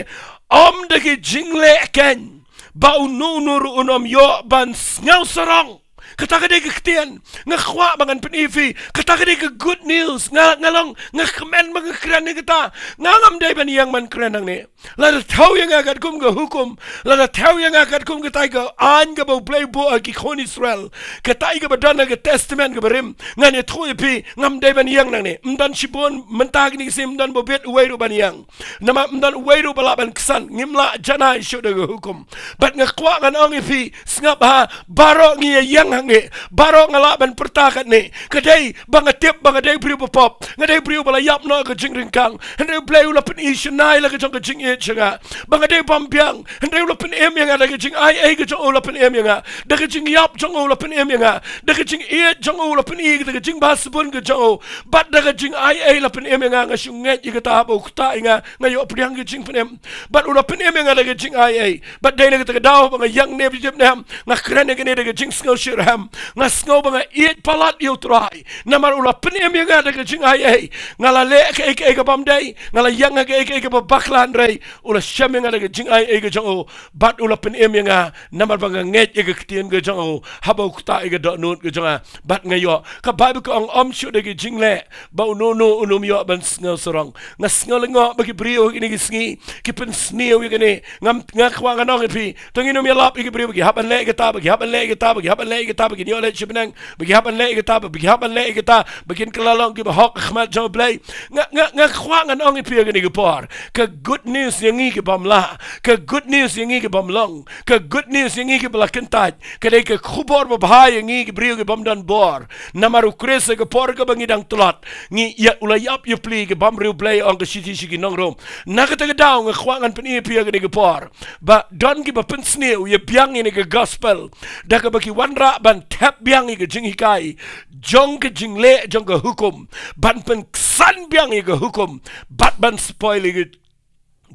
ym da ki jingleh keiñ ba uno uno ruh un ym ïoh ban sngewsarong. Kata ka dei ka ktien. Nga kwah ba ngan pyni ïa phi. Kata ka dei ka good news. Nga, nga long, nga kmen ba nga kren ïa kata. Nga ngam dei ban ïeng ban kren hangne. Lada thew ïa nga katkum ka hukum, lada thew ïa nga katkum katai ka aiñ kaba U Blei u buh ha ki khun Israel, katai kaba don ha ka Testament kaba rim, ngan ïathuh ïa phi, ngam dei ban ïeng nangne. Ym don shibun, mynta kine ki sngi ym don ba bit uwei ruh ban ïeng. Namar ym don uwei ruh ba lah ban ksan, ngim lah janai shuh da ka hukum. Bad nga kwah ngan ong ïa phi, sngap ha, baroh ngi ïa ïeng hangne, baroh nga lah ban pyrta katne. Ka dei ba nga tip ba nga dei briew ba pop, nga dei briew ba la ïap noh ka jingryngkang. Hynrei U Blei u la pyni shynna ïa la ka jong ka jingïeit sha nga. Ba nga dei bym biang, hynrei u la pynim ïa nga da ka jingaiei ka jong u, la pynim ïa nga. Da ka jingïap jong u la pynim ïa nga. Da ka jingïeit jong u la pyni, da ka jingbha sbun ka jong u. Bad da ka jingaiei la pynim ïa nga, nga shu ngeit ïa kata, haba u ktah ïa nga, nga ïoh pdiang ka jingpynim. Bad u la pynim ïa nga da ka jingaiei. Bad dei na kata ka daw ba nga ïeng ne ba jip ne em, nga kren ïa kane da ka jingsngew shitrhem. Nga sngew ba nga ïeit palat ïa U Trai. Namar u la pynim ïa nga da ka jingaiei. Nga la leh kaei kaei ka bym dei, nga la ïeng ha kaei kaei kaba bakla, hynrei u la shem ïa nga da ka jingaiei ka jong u. Bad u la pynim ïa nga, namar ba nga ngeit ïa ka ktien ka jong u, haba u ktah ïa ka dohnud ka jong nga. Bad nga ïoh, ka Bible ka ong ym shuh da ki jingleh ba uno uno un ym ïoh ban sngewsarong. Nga sngew lyngngoh ba ki briew ha kine ki sngi ki pynsniew ïa kane. Ngam, nga kwah ngan ong ïa phi, to ngin ym ïalap ïa ki briew ba ki hap ban leh ïa kata, ba ki hap ban leh ïa kata, ba ki hap ban leh ïa kata, ba kin ïoh leit sha bneng, ba ki hap ban leh ïa kata, ba, ba ki hap ban leh ïa kata, ba kin kylla long kiba hok ha khmat jong U Blei. Nga, nga, nga kwah ngan ong ïa phi ha kane ka por, ka good news ïa ngi ki bym lah, ka good news ïa ngi ki bym long, ka good news ïa ngi kiba la kyntait, ka dei ka khubor babha ïa ngi ki briew ki bym don bor. Namar U Khrist ha ka por kaba ngi dang tlot, ngi ïa, u la ïap ïa pli ki bymriewblei, ong ka shithi sha ki nong Rom. Na kata ka daw nga kwah ngan pyni ïa phi ha kane ka por, ba don kiba pynsniew ïa biang ïa kane ka gospel, da kaba ki wanrah ban thep biang ïa ka jinghikai jong ka jingleh jong ka hukum, ban pynksan biang ïa ka hukum, bad ban spoil ïa ka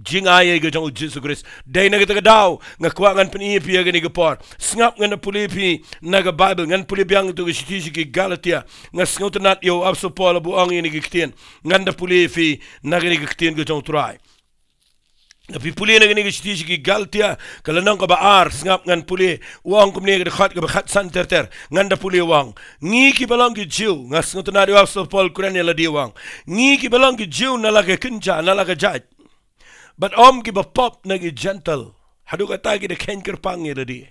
jingaiei ka jong U Jisu Khrist. Dei na kata ka daw nga kwah ngan pyni ïa phi ha kane ka por. Sngap, ngan da pule ïa phi na ka Bible, ngan pule biang ïa tu ka shithi sha ki Galatia. Nga sngewtynnat ïa u Apostol Paul haba u ong ïa kine ki ktien. Ngan da pule ïa phi na kane ka ktien ka jong U Trai. Nga phi pule na kane ka shithi sha ki Galatia, ka lynnong kaba ar, sngap ngan pule, u ong kumne ka dkhot kaba khatsan ter ter, ngan da pule u ong. Ngi kiba long ki Jiw, nga sngewtynnad ïa u Apostol Paul u kren ïa lade u ong. Ngi kiba long ki Jiw na la ka kynja, na la ka jait. Bad ym kiba pop na ki Jentil. Haduh katta ki da kheiñ kyrpang ïa lade.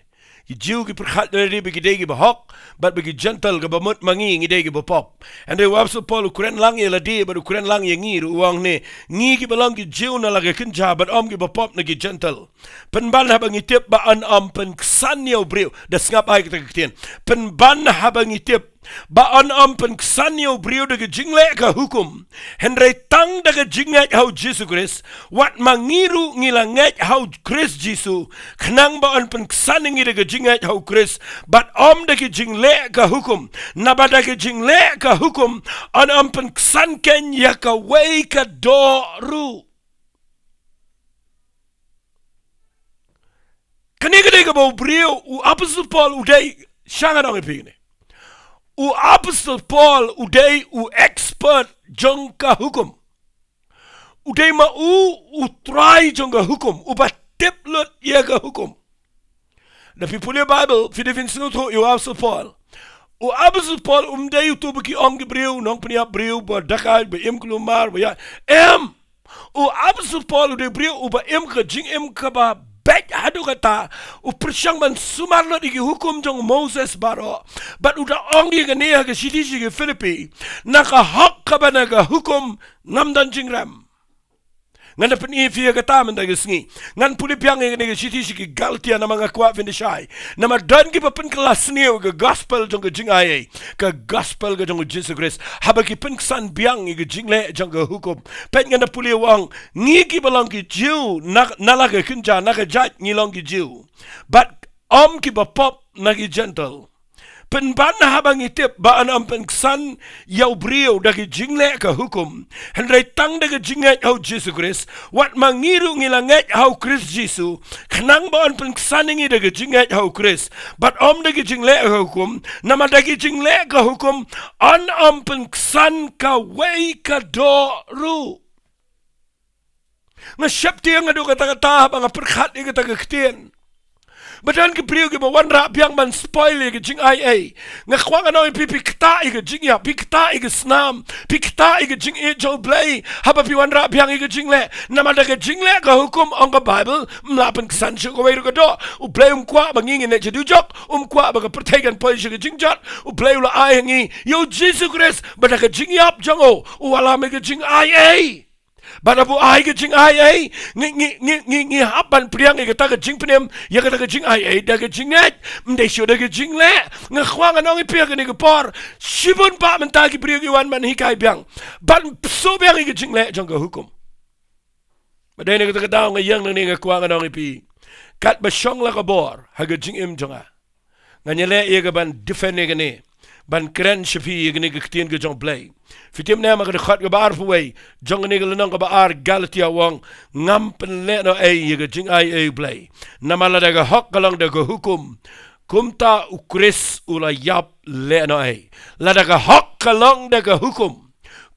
Ki Jiw ki pyrkhat ïa lade ba ki dei kiba hok, bad ba ki Jentil kaba mut ma ngi ngi dei kiba pop. Hynrei u Apostol Paul u kren lang ïa lade, bad u kren lang ïa ngi ruh u ong ne, ngi kiba long ki Jiw na la ka kynja, bad ym kiba pop na ki Jentil. Pynban haba ngi tip ba yn ym pynksan ïa u briew, da sngap ai kata ka ktien. Pynban haba ngi tip ba yn ym pynksan ïa u briew da ka jingleh ka hukum. Hynrei tang da ka jingngeit ha u Jisu Khrist, wat ma ngi ruh ngi la ngeit ha u Khrist Jisu, khnang ba yn pynksan ïa ngi da ka jingngeit ha u Khrist, bad ym da ka jingleh ka hukum. Naba da ka jingleh ka hukum, yn ym pynksan keiñ ïa kawei ka doh ruh. Kane ka dei kaba u briew, u Apostol Paul u dei, shang ngan ong ïa phi kane. U Apostol Paul u dei u expert jong ka hukum. U dei ma u, u trai jong ka hukum, uba tip lut ïa ka hukum. Da phi pule Bible, phi dei phin sngewthuh ïa u Apostol Paul. U Apostol Paul um dei uto ba ki ong ki briew, nongpynïap briew, ba dakaid, ba im kulmar, ba ïa, em. U Apostol Paul u dei u briew uba im ka jingim kaba beit haduh katta, u pyrshang ban sumar lut ïa ki hukum jong u Moses baroh. Bad u da ong ïa kane ha ka shithi sha ki Philippi, na ka hok kaba na ka hukum ngam don jingrem. Ngan da pyni ïa phi ïa kata mynta ka sngi. Ngan pule biang ïa kane ka shithi sha ki Galatia namar nga kwah phin da shai. Namar don kiba pynkylla sniew ïa ka gospel jong ka jingaiei. Ka gospel ka jong u Jisu Khrist. Haba ki pynksan biang ïa ka jingleh jong ka hukum. Peit ngan da pule u ong, ngi kiba long ki Jiw, na, na la ka kynja, na ka jait ngi long ki Jiw. Bad ym kiba pop na ki Jentil. Pynban haba ngi tip ba yn ym pynksan ïa u briew da ka jingleh ka hukum. Hynrei tang da ka jingngeit ha u Jisu Khrist, wat ma ngi ruh ngi la ngeit ha u Khrist Jisu, khnang ba yn pynksan ïa ngi da ka jingngeit ha u Khrist. Bad ym da ka jingleh ka hukum, namar da ka jingleh ka hukum, yn ym pynksan kawei ka doh ruh. Nga sheptieng haduh katta katta haba nga pyrkhat ïa kata ka ktien. Ba don ki briew kiba wanrah biang ban spoil ïa ka jingaiei. Nga kwah ngan ong ïa phi, phi ktah ïa ka jingïap, phi ktah ïa ka snam, phi ktah ïa ka jingïeit jong u Blei. Haba phi wanrah biang ïa ka jingleh. Namar da ka jingleh ka hukum ong ka Bible, ym lah pynksan shuh kawei ruh ka doh. U Blei um kwah ba ngi ngin leit sha dujok, um kwah ba ka pyrthei kan poi sha ka jingjot. U Blei u la ai ha ngi ïa u Jisu Khrist, ba da ka jingïap jong u, u wallam ïa ka jingaiei. Bad haba u ai ka jingaiei, ngi, ngi, ngi, ngi, ngi hap ban pdiang ïa kata ka jingpynim, ïa kata ka jingaiei, da ka jingngeit, ym dei shuh da ka jingleh. Nga kwah ngan ong ïa phi ha kane ka por, shibun bah mynta ki briew ki wan ban hikai biang, ban pynsuh biang ïa ka jingleh jong ka hukum. Bad dei na kata ka daw nga ïeng nangne nga kwah ngan ong ïa phi, katba shong la ka bor ha ka jingim jong nga, ngan ïaleh ïa ka ban defend ïa kane, ban kren sha phi ïa kane ka ktien ka jong u Blei. Phi tip ne em ha ka dkhot kaba arphew wei jong kane ka lynnong kaba ar Galatia u ong, ngam pynlehnohei ïa ka jingaiei u Blei. Namar lada ka hok ka long da ka hukum, kumta u Khrist u la ïap lehnohei. Lada ka hok ka long da ka hukum,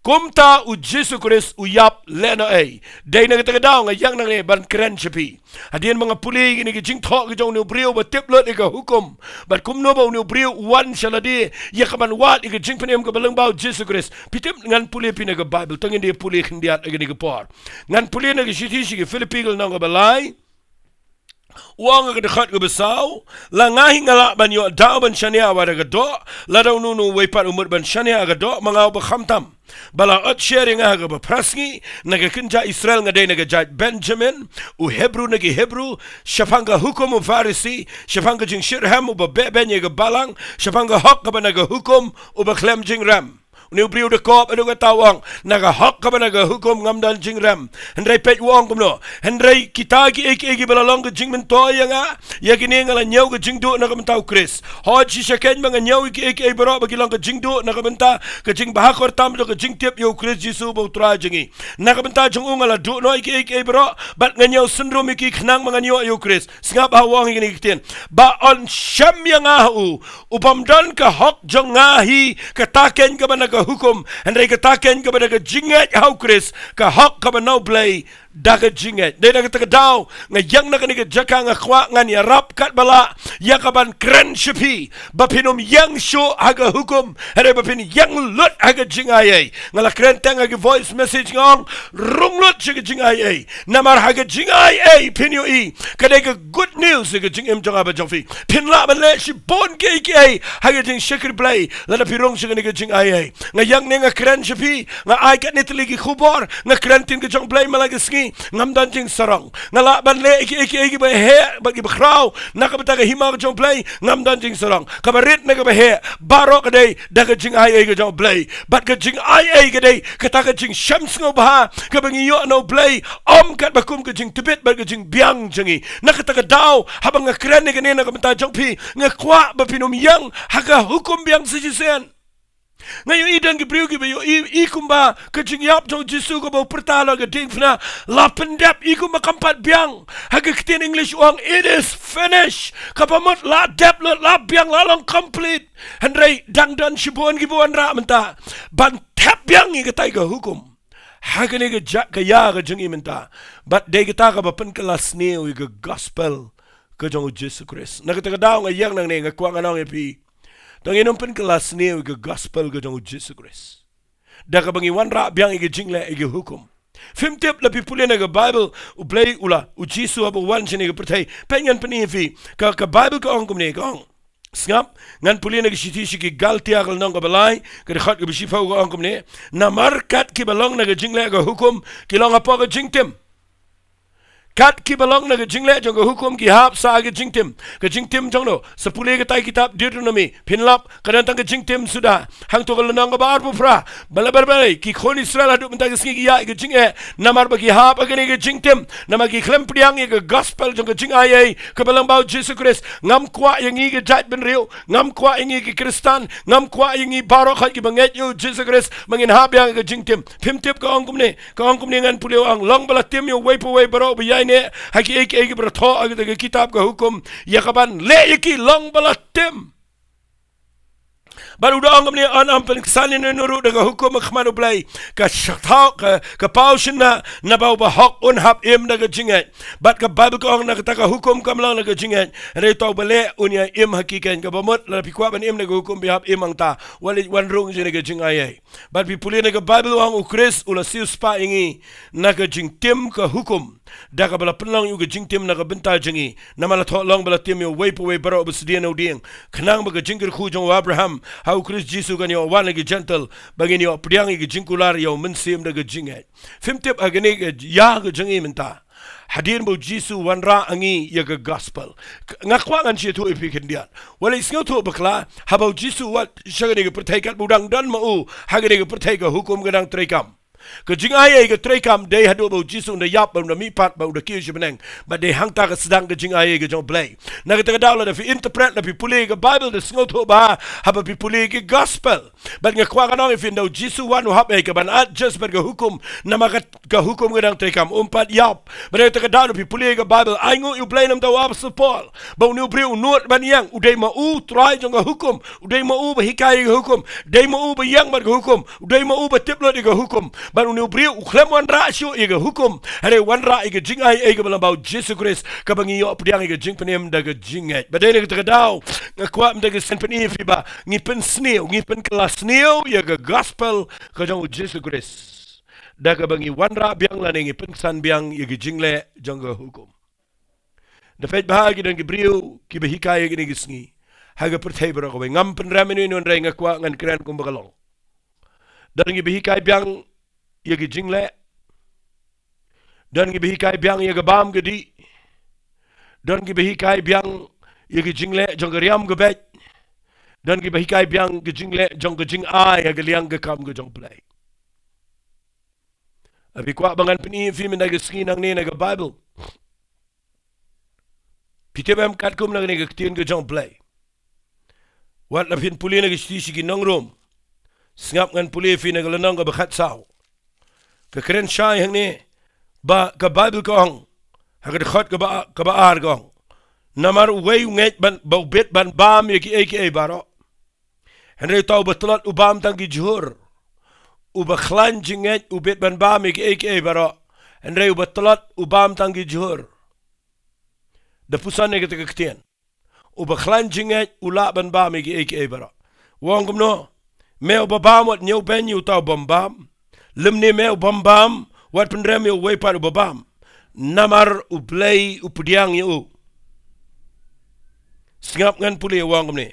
kumta u Jisu Khrist u ïap lehnohei. Dei na kata ka daw nga ïeng nangne ban kren sha phi. Hadien ba nga pule ïa kine ki jingthoh ki jong une u briew ba tip lut ïa ka hukum, bad kumno ba une u briew u wan sha lade ïa ka ban wad ïa ka jingpynim kaba lyngba u Jisu Khrist. Phi tip, ngan pule ïa phi na ka Bible, to ngin ïa pule khyndiat ïa kane ka por. Ngan pule na ka shithi sha ki Philippi ka lynnong kaba lai. U ong ha ka dkhot kaba saw, la nga hi nga lah ban ïoh daw ban shaniah wat ha ka doh, lada uno uno uwei pat u mut ban shaniah ha ka doh, ma nga uba khamtam. Ba la ot sher ïa nga ha kaba phra sngi, na ka kynja Israel nga dei na ka jait Benjamin, u Hebru na ki Hebru, shaphang ka hukum u Pharisi, shaphang ka jingshitrhem uba behbeiñ ïa ka balang, shaphang ka hok kaba na ka hukum uba khlem jingrem. Une u briew u da kop haduh katta u ong, na ka hok kaba na ka hukum ngam don jingrem. Hynrei peit u ong kumno. Hynrei kita kiei kiei kiba la long ka jingmyntoi ïa nga, ïa kine nga la ñiew ka jingduh na ka bynta u Khrist. Hooid shisha keiñ ba nga ñiew ïa kiei kiei baroh ba ki long ka jingduh na ka bynta ka jingbha kyrpang bad ka jingtip ïa u Khrist Jisu ba u Trai jong ngi. Na ka bynta jong u nga la duh noh ïa kiei kiei baroh, bad nga ñiew synrum ïa ki khnang ba ngan ïoh ïa u Khrist. Sngap ha u ong ïa kine ki ktien. Ba yn shem ïa nga ha u, u bym don ka hok jong nga hi kata keiñ kaba na ka hukum, hynrei kata keiñ kaba na ka jingngeit ha u Khrist, ka hok kaba na u Blei, da ka jingngeit. Dei na kata ka daw nga ïeng na kane ka jaka, nga kwah ngan ïarap katba lah ïa ka ban kren sha phi ba phin ym ïeng shuh ha ka hukum, hynrei ba phin ïeng lut ha ka jingaiei. Nga la kren tang ha ka voice message, nga ong rung lut sha ka jingaiei. Namar ha ka jingaiei phin ïohi ka dei ka good news ïa ka jingim jong nga bad jong phi. Phin lah ban leh shibun kiei kiei ha ka jingshakri Blei lada phi rung sha kane ka jingaiei. Nga ïeng ne nga kren sha phi, nga ai katne tylli ki khubor, nga kren ktien ka jong Blei man la ka sngi, ngam don jingsarong. Nga lah ban leh kiei kiei kiba heh bad kiba khraw na ka bynta ka hima ka jong Blei, ngam don jingsarong. Kaba rit ne kaba heh, baroh ka dei da ka jingaiei ka jong Blei. Bad ka jingaiei ka dei kata ka jingshem sngewbha kaba ngi ïoh na u Blei, ym katba kum ka jingtbit bad ka jingbiang jong ngi. Na kata ka daw haba nga kren ïa kane na ka bynta jong phi, nga kwah ba phin ym ïeng ha ka hukum biang sa shisien. Nga ïohi don ki briew kiba ïohi kumba ka jingïap jong u Jisu kaba u pyrta la ka diengphna la pyndep, i kumba kam pat biang. Ha ka ktien English u ong, "It is finished." Kaba mut la dep lut, la biang, la long complete. Hynrei dang don shibun kiba wanrah mynta ban thep biang ïa katai ka hukum ha kane ka jaka ïa ka jong ngi mynta. Bad dei kata kaba pynkylla sniew ïa ka gospel ka jong u Jisu Khrist. Na kata ka daw nga ïeng nangne, nga kwah ngan ong ïa phi, to ngin ym pynkylla sniew ïa ka gospel ka jong u Jisu Khrist da kaba ngi wanrah biang ïa ka jingleh ïa ka hukum. Phim tip, la phi pule na ka Bible, u Blei u la, u Jisu haba u wan shane ka pyrthei. Peit, ngan pyni ïa phi, ka, ka Bible ka ong kumne, ka ong. Sngap, ngan pule na ka shithi sha ki Galtia ka lynnong kaba lai, ka dkhot kaba shiphew, ka ong kumne: Namar kat kiba long na ka jingleh ka hukum ki long hapoh ka jingtim. Kat kiba long na ka jingleh jong ka hukum ki hap sa ha ka jingtim. Ka jingtim jong no? Sa pule katai kitab Deuteronomi, phin lap, ka don tang ka jingtim suda. Hangto ka lynnong kaba arphew phra, ba la ber ber ki khun Israel haduh mynta ka sngi ki ïaid ka jingeh namar ba ki hap ha kane ka jingtim, namar ki khlem pdiang ïa ka gospel jong ka jingaiei kaba lyngba u Jisu Khrist. Ngam kwah ïa ngi ki jaitbynriew, ngam kwah ïa ngi ki Khristan, ngam kwah ïa ngi baroh khoit kiba ngeit ïa u Jisu Khrist ba ngin hap biang ïa ka jingtim. Phim tip, ka ong kumne, ka ong kumne, ngan pule, u ong: Long ba la tim ïa uwei pa uwei baroh ba ïaineh ha kiei kiei kiba la thoh ha kata ka kitab ka hukum, ïa ka ban leh ïa ki long ba la tim. Bad u da ong kumne: Yn ym pynksan ïano ïano ruh da ka hukum ha khmat u Blei. Ka shathaw, ka, ka paw shynna naba u bahok un hap im da ka jingngeit. Bad ka Bible ka ong na kata ka hukum kam long na ka jingngeit, hynrei uta uba leh un ïa im ha ki keiñ. Kaba mut lada phi kwah ban im na ka hukum, phi hap im hangta. Wat leit wan rung shane ka jingaiei. Bad phi pule na ka Bible, u ong u Khrist u la siewspah ïa ngi na ka jingtim ka hukum da kaba la pynlong ïa u ka jingtim na ka bynta jong ngi. Namar la thoh: Long ba la tim ïa uwei pa uwei baroh ba sdien ha u dieng, khnang ba ka jingkyrkhu jong u Abraham ha u Khrist Jisu kan ïoh wan ha ki Jentil, ba ngin ïoh pdiang ïa ka jingkular ïa u Mynsiem da ka jingngeit. Phim tip, ha kane ka ïa ka jong ngi mynta, hadien ba u Jisu u wanrah ha ngi ïa ka gospel, k-, nga kwah ngan sngewthuh ïa phi khyndiat. Wat leit sngewthuh bakla, haba u Jisu u wan sha kane ka pyrthei, katba u dang don ma u ha kane ka pyrthei, ka hukum ka dang treikam. Ka jingaiei ka treikam dei haduh ba u Jisu un da ïap, ba un da mihpat, ba un da kiew sha bneng. Bad dei hangta ka sdang ka jingaiei ka jong u Blei. Na kata ka daw, lada phi interpret, lada phi pule ka Bible, da sngewthuh bha haba phi pule ka gospel. Bad nga kwah ngan ong ïa phi, ynda u Jisu u wan, u hap ïa ka ban adjust bad ka hukum, namar ka, ka hukum ka dang treikam, um pat ïap. Bad na kata ka daw, lada phi pule ka Bible, ainguh ïa u Blei na ka bynta u Apostol Paul, ba une u briew u nud ban ïeng, u dei ma u u trai jong ka hukum, u dei ma u uba hikai ïa ka hukum, dei ma u uba ïeng bad ka hukum, u dei ma u uba tip lut ïa ka hukum. Bad une u briew u khlem wanrah shuh ïa ka hukum, hynrei u wanrah ïa ka jingaiei kaba lyngba u Jisu Khrist, kaba ngi ïoh pdiang ïa ka jingpynim da ka jingngeit. Bad dei na kata ka daw nga kwah mynta ka sien pyni ïa phi ba ngi pynsniew, ngi pynkylla sniew ïa ka gospel ka jong u Jisu Khrist da kaba ngi wanrah biang lane ngi pynksan biang ïa ka jingleh jong ka hukum. Da peit bha, ki don ki briew kiba hikai ïa kine ki sngi ha ka pyrthei baroh kawei. Ngam pynrem ïano ïano, hynrei nga kwah ngan kren kumba ka long. Don kiba hikai biang ïa ka jingleh. Don kiba hikai biang ïa ka bam ka dih. Don kiba hikai biang ïa ka jingleh jong ka riam ka beit. Don kiba hikai biang ka jingleh jong ka jingai ha ka liang ka kam ka jong u Blei. Haba phi kwah ba ngan pyni ïa phi mynta ka sngi nangne na ka Bible, phi tip em, katkum na kane ka ktien ka jong u Blei, wat la phin pule na ka shithi sha ki nong Rom. Sngap, ngan pule ïa phi na ka lynnong kaba khatsaw. Ka kren shai hangne ba ka Bible ka ong, ha ka dkhot kaba, kaba ar ka ong: Namar uwei u ngeit ban, ba u bit ban bam ïa kiei kiei baroh. Hynrei uta uba tlot u bam tang ki jhur. Uba khlaiñ jingngeit u bit ban bam ïa kiei kiei baroh, Hynrei uba tlot u bam tang ki jhur. Da puson ïa kata ka ktien. Uba khlaiñ jingngeit u lah ban bam ïa kiei kiei baroh. U ong kumno? Me uba bam, wat ñiewbeiñ ïa uta u bym bam. Lymne me u bym bam, wat pynrem ïa uwei pat uba bam. Namar U Blei u pdiang ïa u. Sngap, ngan pule, u ong kumne.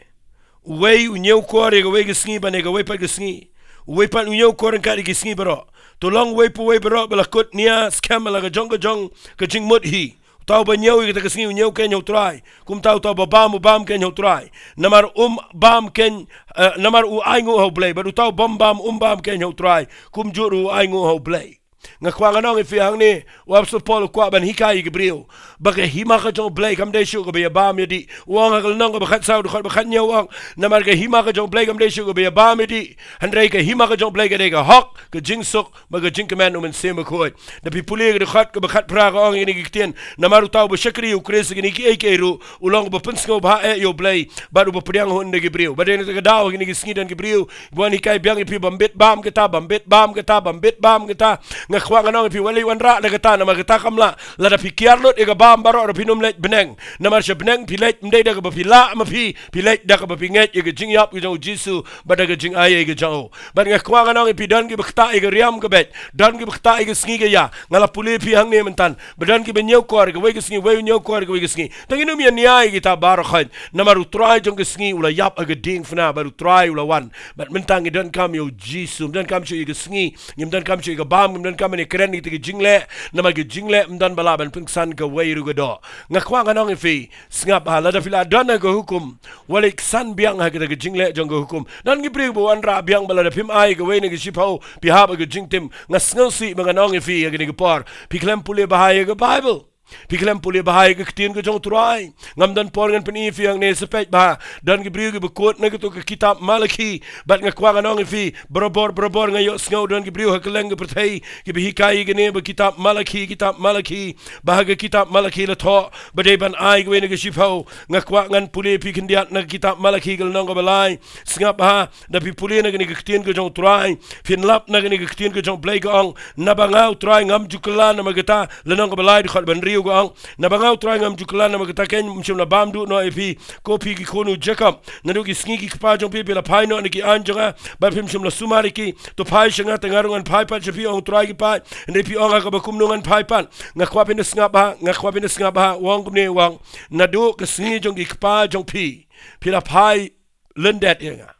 Uwei u ñiewkor ïa kawei ka sngi ban ïa kawei pat ka sngi. Uwei pat u ñiewkor ryngkat ïa ki sngi baroh. To long uwei pa uwei baroh ba la kut nia skhem ha la ka jong ka jong ka jingmut hi. Uta uba ñiew ïa kata ka sngi u ñiewkeiñ ha U Trai. Kumta uta uba bam u bamkeiñ ha U Trai. Namar um bamkeiñ, eh, namar u ainguh ha U Blei. Bad uta u bym bam um bamkeiñ ha U Trai. Kumjuh ruh u ainguh ha U Blei. Nga kwah ngan ong ïa phi hangne, u Apostol Paul u kwah ban hikai ïa ki briew ba ka hima ka jong U Blei kam dei shuh kaba ïa bam ïa dih. U ong ha ka lynnong kaba khatsaw, dkhot ba khathynñiew, u ong, namar ka hima ka jong U Blei kam dei shuh kaba ïa bam ïa dih. Hynrei ka hima ka jong U Blei ka dei ka hok, ka jingsuk, bad ka jingkmen U Mynsiem Bakhuid. Da phi pule ka dkhot kaba khatphra ka ong ïa kine ki ktien, namar uta uba shakri ïa U Khrist ha kine kiei kiei ruh u long uba pynsngew bha eh ïa U Blei bad uba pdiang hun da ki briew. Bad dei na kata ka daw ha kine ki sngi don ki briew ba wan hikai biang ïa phi bym bit bam kata, bym bit bam kata, bym bit bam kata. Nga kwah ngan ong ïa phi, wat leit wanrah da kata, namar kata kam lah. Lada phi kiar lut ïa ka bam baroh ruh phin ym leit bneng. Namar sha bneng phi leit ym dei da kaba phi lah ma phi, phi leit da kaba phi ngeit ïa ka jingïap ka jong U Jisu bad da ka jingaiei ka jong u. Bad nga kwah ngan ong ïa phi, don kiba ktah ïa ka riam ka beit, don kiba ktah ïa ka sngi ka ïa. Nga la pule ïa phi hangne mynta ba don kiba ñiewkor ïa kawei ka sngi, uwei u ñiewkor ïa kawei ka sngi. Tang ngin ym ïa nia ïa kita baroh khoit. Namar U Trai jong ka sngi u la ïap ha ka diengphna bad U Trai u la wan. Bad mynta ngi donkam ïa U Jisu, ym donkam shuh ïa ka sngi, ngim donkam shuh ïa ka bam, ngim donkam ban ïa kren ïa kita ki jingleh. Namar ki jingleh ym don ba lah ban pynksan kawei ruh ka doh. Nga kwah ngan ong ïa phi, sngap bha, lada phi la don ha ka hukum, wat leit ksan biang ha kata ka jingleh jong ka hukum. Don ki briew ba wanrah biang ba lada phim ai kawei na ki shiphew phi hap ha ka jingtim. Nga sngewsih ba ngan ong ïa phi ha kane ka por, phi khlem pule bha ïa ka Baibl. Phi khlem pule bha ïa ka ktien ka jong U Trai. Ngam don por ngan pyni ïa phi hangne, sa peit bha. Don ki briew kiba kut na kato ka kitab Malaki. Bad nga kwah ngan ong ïa phi, barabor barabor nga ïohsngew don ki briew ha kylleng ka pyrthei kiba hikai ïa kane ba kitab Malaki, kitab Malaki. Ba ha ka kitab Malaki la thoh ba dei ban ai kawei na ka shiphew. Nga kwah ngan pule ïa phi khyndiat na ka kitab Malaki ka lynnong kaba lai. Sngap bha, da phi pule na kane ka ktien ka jong U Trai, phin lap na kane ka ktien ka jong U Blei ka ong, naba nga U Trai ngam ju kylla namar kata. Lynnong kaba lai dkhot ba hynriew ka ong, naba nga U Trai ngam ju kylla namar kata, kein ym shym la bam duh noh ïa phi, ko phi ki khun u Jakob. Naduh ki sngi ki kpa jong phi phi la phai noh na ki aiñ jong nga, bad phim shym la sumar ïa ki. To phai sha nga te nga ruh ngan phai pat sha phi, ong U Trai ki paid. Hynrei phi ong, ha kaba kumno ngan phai pat? Nga kwah phin da sngap bha, nga kwah phin da sngap bha. U ong kumne, u ong, naduh ka sngi jong ki kpa jong phi phi la phai lyndet ïa nga.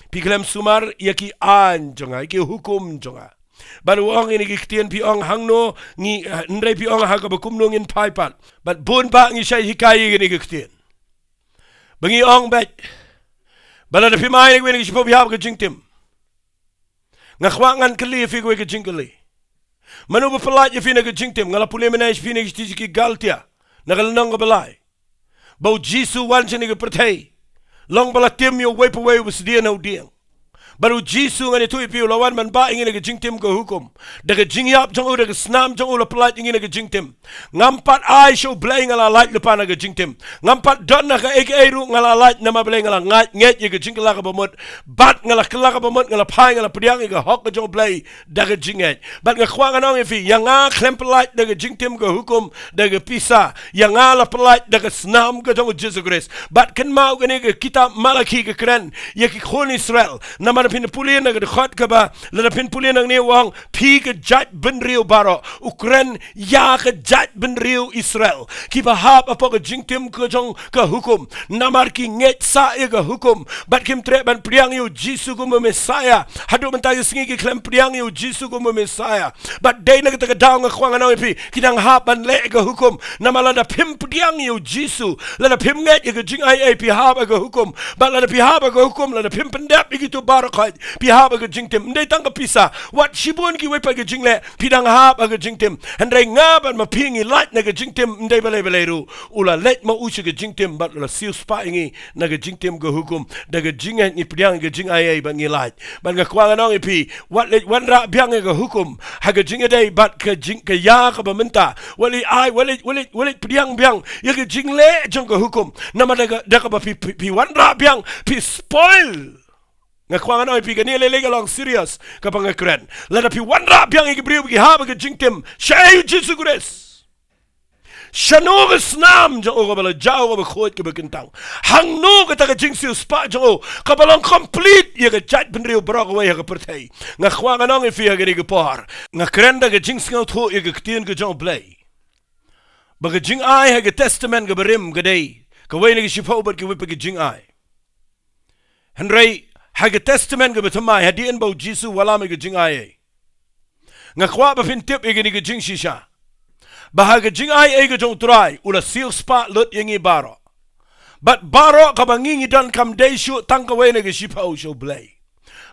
Phi khlem sumar ïa ki aiñ jong nga, ïa ki hukum jong nga. Bad u ong ïa kine ki ktien, phi ong, hangno ngi, hynrei phi ong, ha kaba kumno ngin phai pat? Bad bun bah ngi shait hikai ïa kine ki ktien ba ngi ong beit ba lada phim ai na kiwei na ki shiphew phi hap ha ka jingtim. Nga kwah ngan kylli ïa phi kawei ka jingkylli. Mano ba pyllait ïa phi na ka jingtim? Nga la pule mynne ïa phi na ka shithi sha ki Galtia, na ka lynnong kaba lai, ba U Jisu u wan shane ha ka pyrthei long ba la tim ïa uwei pa uwei uba sdien ha u dieng. Bad U Jisu, ngan ïathuh ïa phi, u la wan ban bah ïa ngi na ka jingtim ka hukum. Da ka jingïap jong u, da ka snam jong u, u la pyllait ïa ngi na ka jingtim. Ngam pat ai sha U Blei nga la lait lypa na ka jingtim. Ngam pat don ha kaei kaei ruh nga la lait namar balei? Nga la ngeit, ngeit ïa ka jingkylla kaba mut. Bad nga la kylla kaba mut, nga la phai, nga la pdiang ïa ka hok ka jong U Blei da ka jingngeit. Bad nga kwah ngan ong ïa phi, ïa nga khlem pyllait da ka jingtim ka hukum, da ka pisa. Ïa nga la pyllait da ka snam ka jong U Jisu Khrist. Bad kynmaw, kane ka kitab Malaki ka kren ïa ki khun Israel. Namar phin pule na ka dkhot kaba, lada phin pule nangne, u ong, phi ka jaitbynriew baroh. U kren ïa ka jaitbynriew Israel kiba hap hapoh ka jingtim ka jong ka hukum. Namar ki ngeit sah ïa ka hukum bad kim treh ban pdiang ïa U Jisu kum u Messaïah. Haduh mynta ka sngi ki khlem pdiang ïa U Jisu kum u Messaïah. Bad dei na kata ka daw nga kwah ngan ong ïa phi, ki dang hap ban leh ïa ka hukum. Namar lada phim pdiang ïa U Jisu, lada phim ngeit ïa ka jingaiei, phi hap ha ka hukum. Bad lada phi hap ha ka hukum, lada phim pyndep ïa kito baroh khoit, phi hap ha ka jingtim. Ym dei tang ka pisa, wat shibun kiwei pat ki jingleh, phi dang hap ha ka jingtim. Hynrei nga bad ma phi ngi lait na ka jingtim, ym dei balei balei ruh. U la leit ma u sha ka jingtim bad u la siewspah ïa ngi na ka jingtim ka hukum. Da ka jingngeit ngi pdiang ïa ka jingaiei bad ngi lait. Bad nga kwah ngan ong ïa phi, wat leit wanrah biang ïa ka hukum ha ka jingïadei bad ka jing, ka ïa kaba mynta. Wat leit ai, wat leit, wat leit, wat leit pdiang biang ïa ka jingleh jong ka hukum. Namar da ka, da kaba phi, phi, phi wanrah biang, phi spoil Nga kwah ngan ong ïa phi kane lei lei ka long serious kaba nga kren. Lada phi wanrah biang ïa ki briew ba ki hap ha ka jingtim, shaei u Jisu Khrist? Shano ka snam jong u kaba la jaw kaba khuid kaba kyntang? Hangno kata ka jingsiewspah jong u kaba long complete ïa ka jaitbynriew baroh kawei ha ka pyrthei? Nga kwah ngan ong ïa phi ha kane ka por, nga kren da ka jingsngewthuh ïa ka ktien ka jong u Blei, ba ka jingai ha ka Testament kaba rim ka dei kawei na ki shiphew bad kiwei pat ki jingai. Hynrei ha ka Testament kaba thymmai, hadien ba u Jisu u wallam ïa ka jingai ei, nga kwah ba phin tip ïa kane ka jingshisha, ba ha ka jingai ei ka jong u Trai, u la siewspah lut ïa ngi baroh. Bad baroh kaba ngi ngi don kam dei shuh tang kawei na ki shiphew sha u Blei.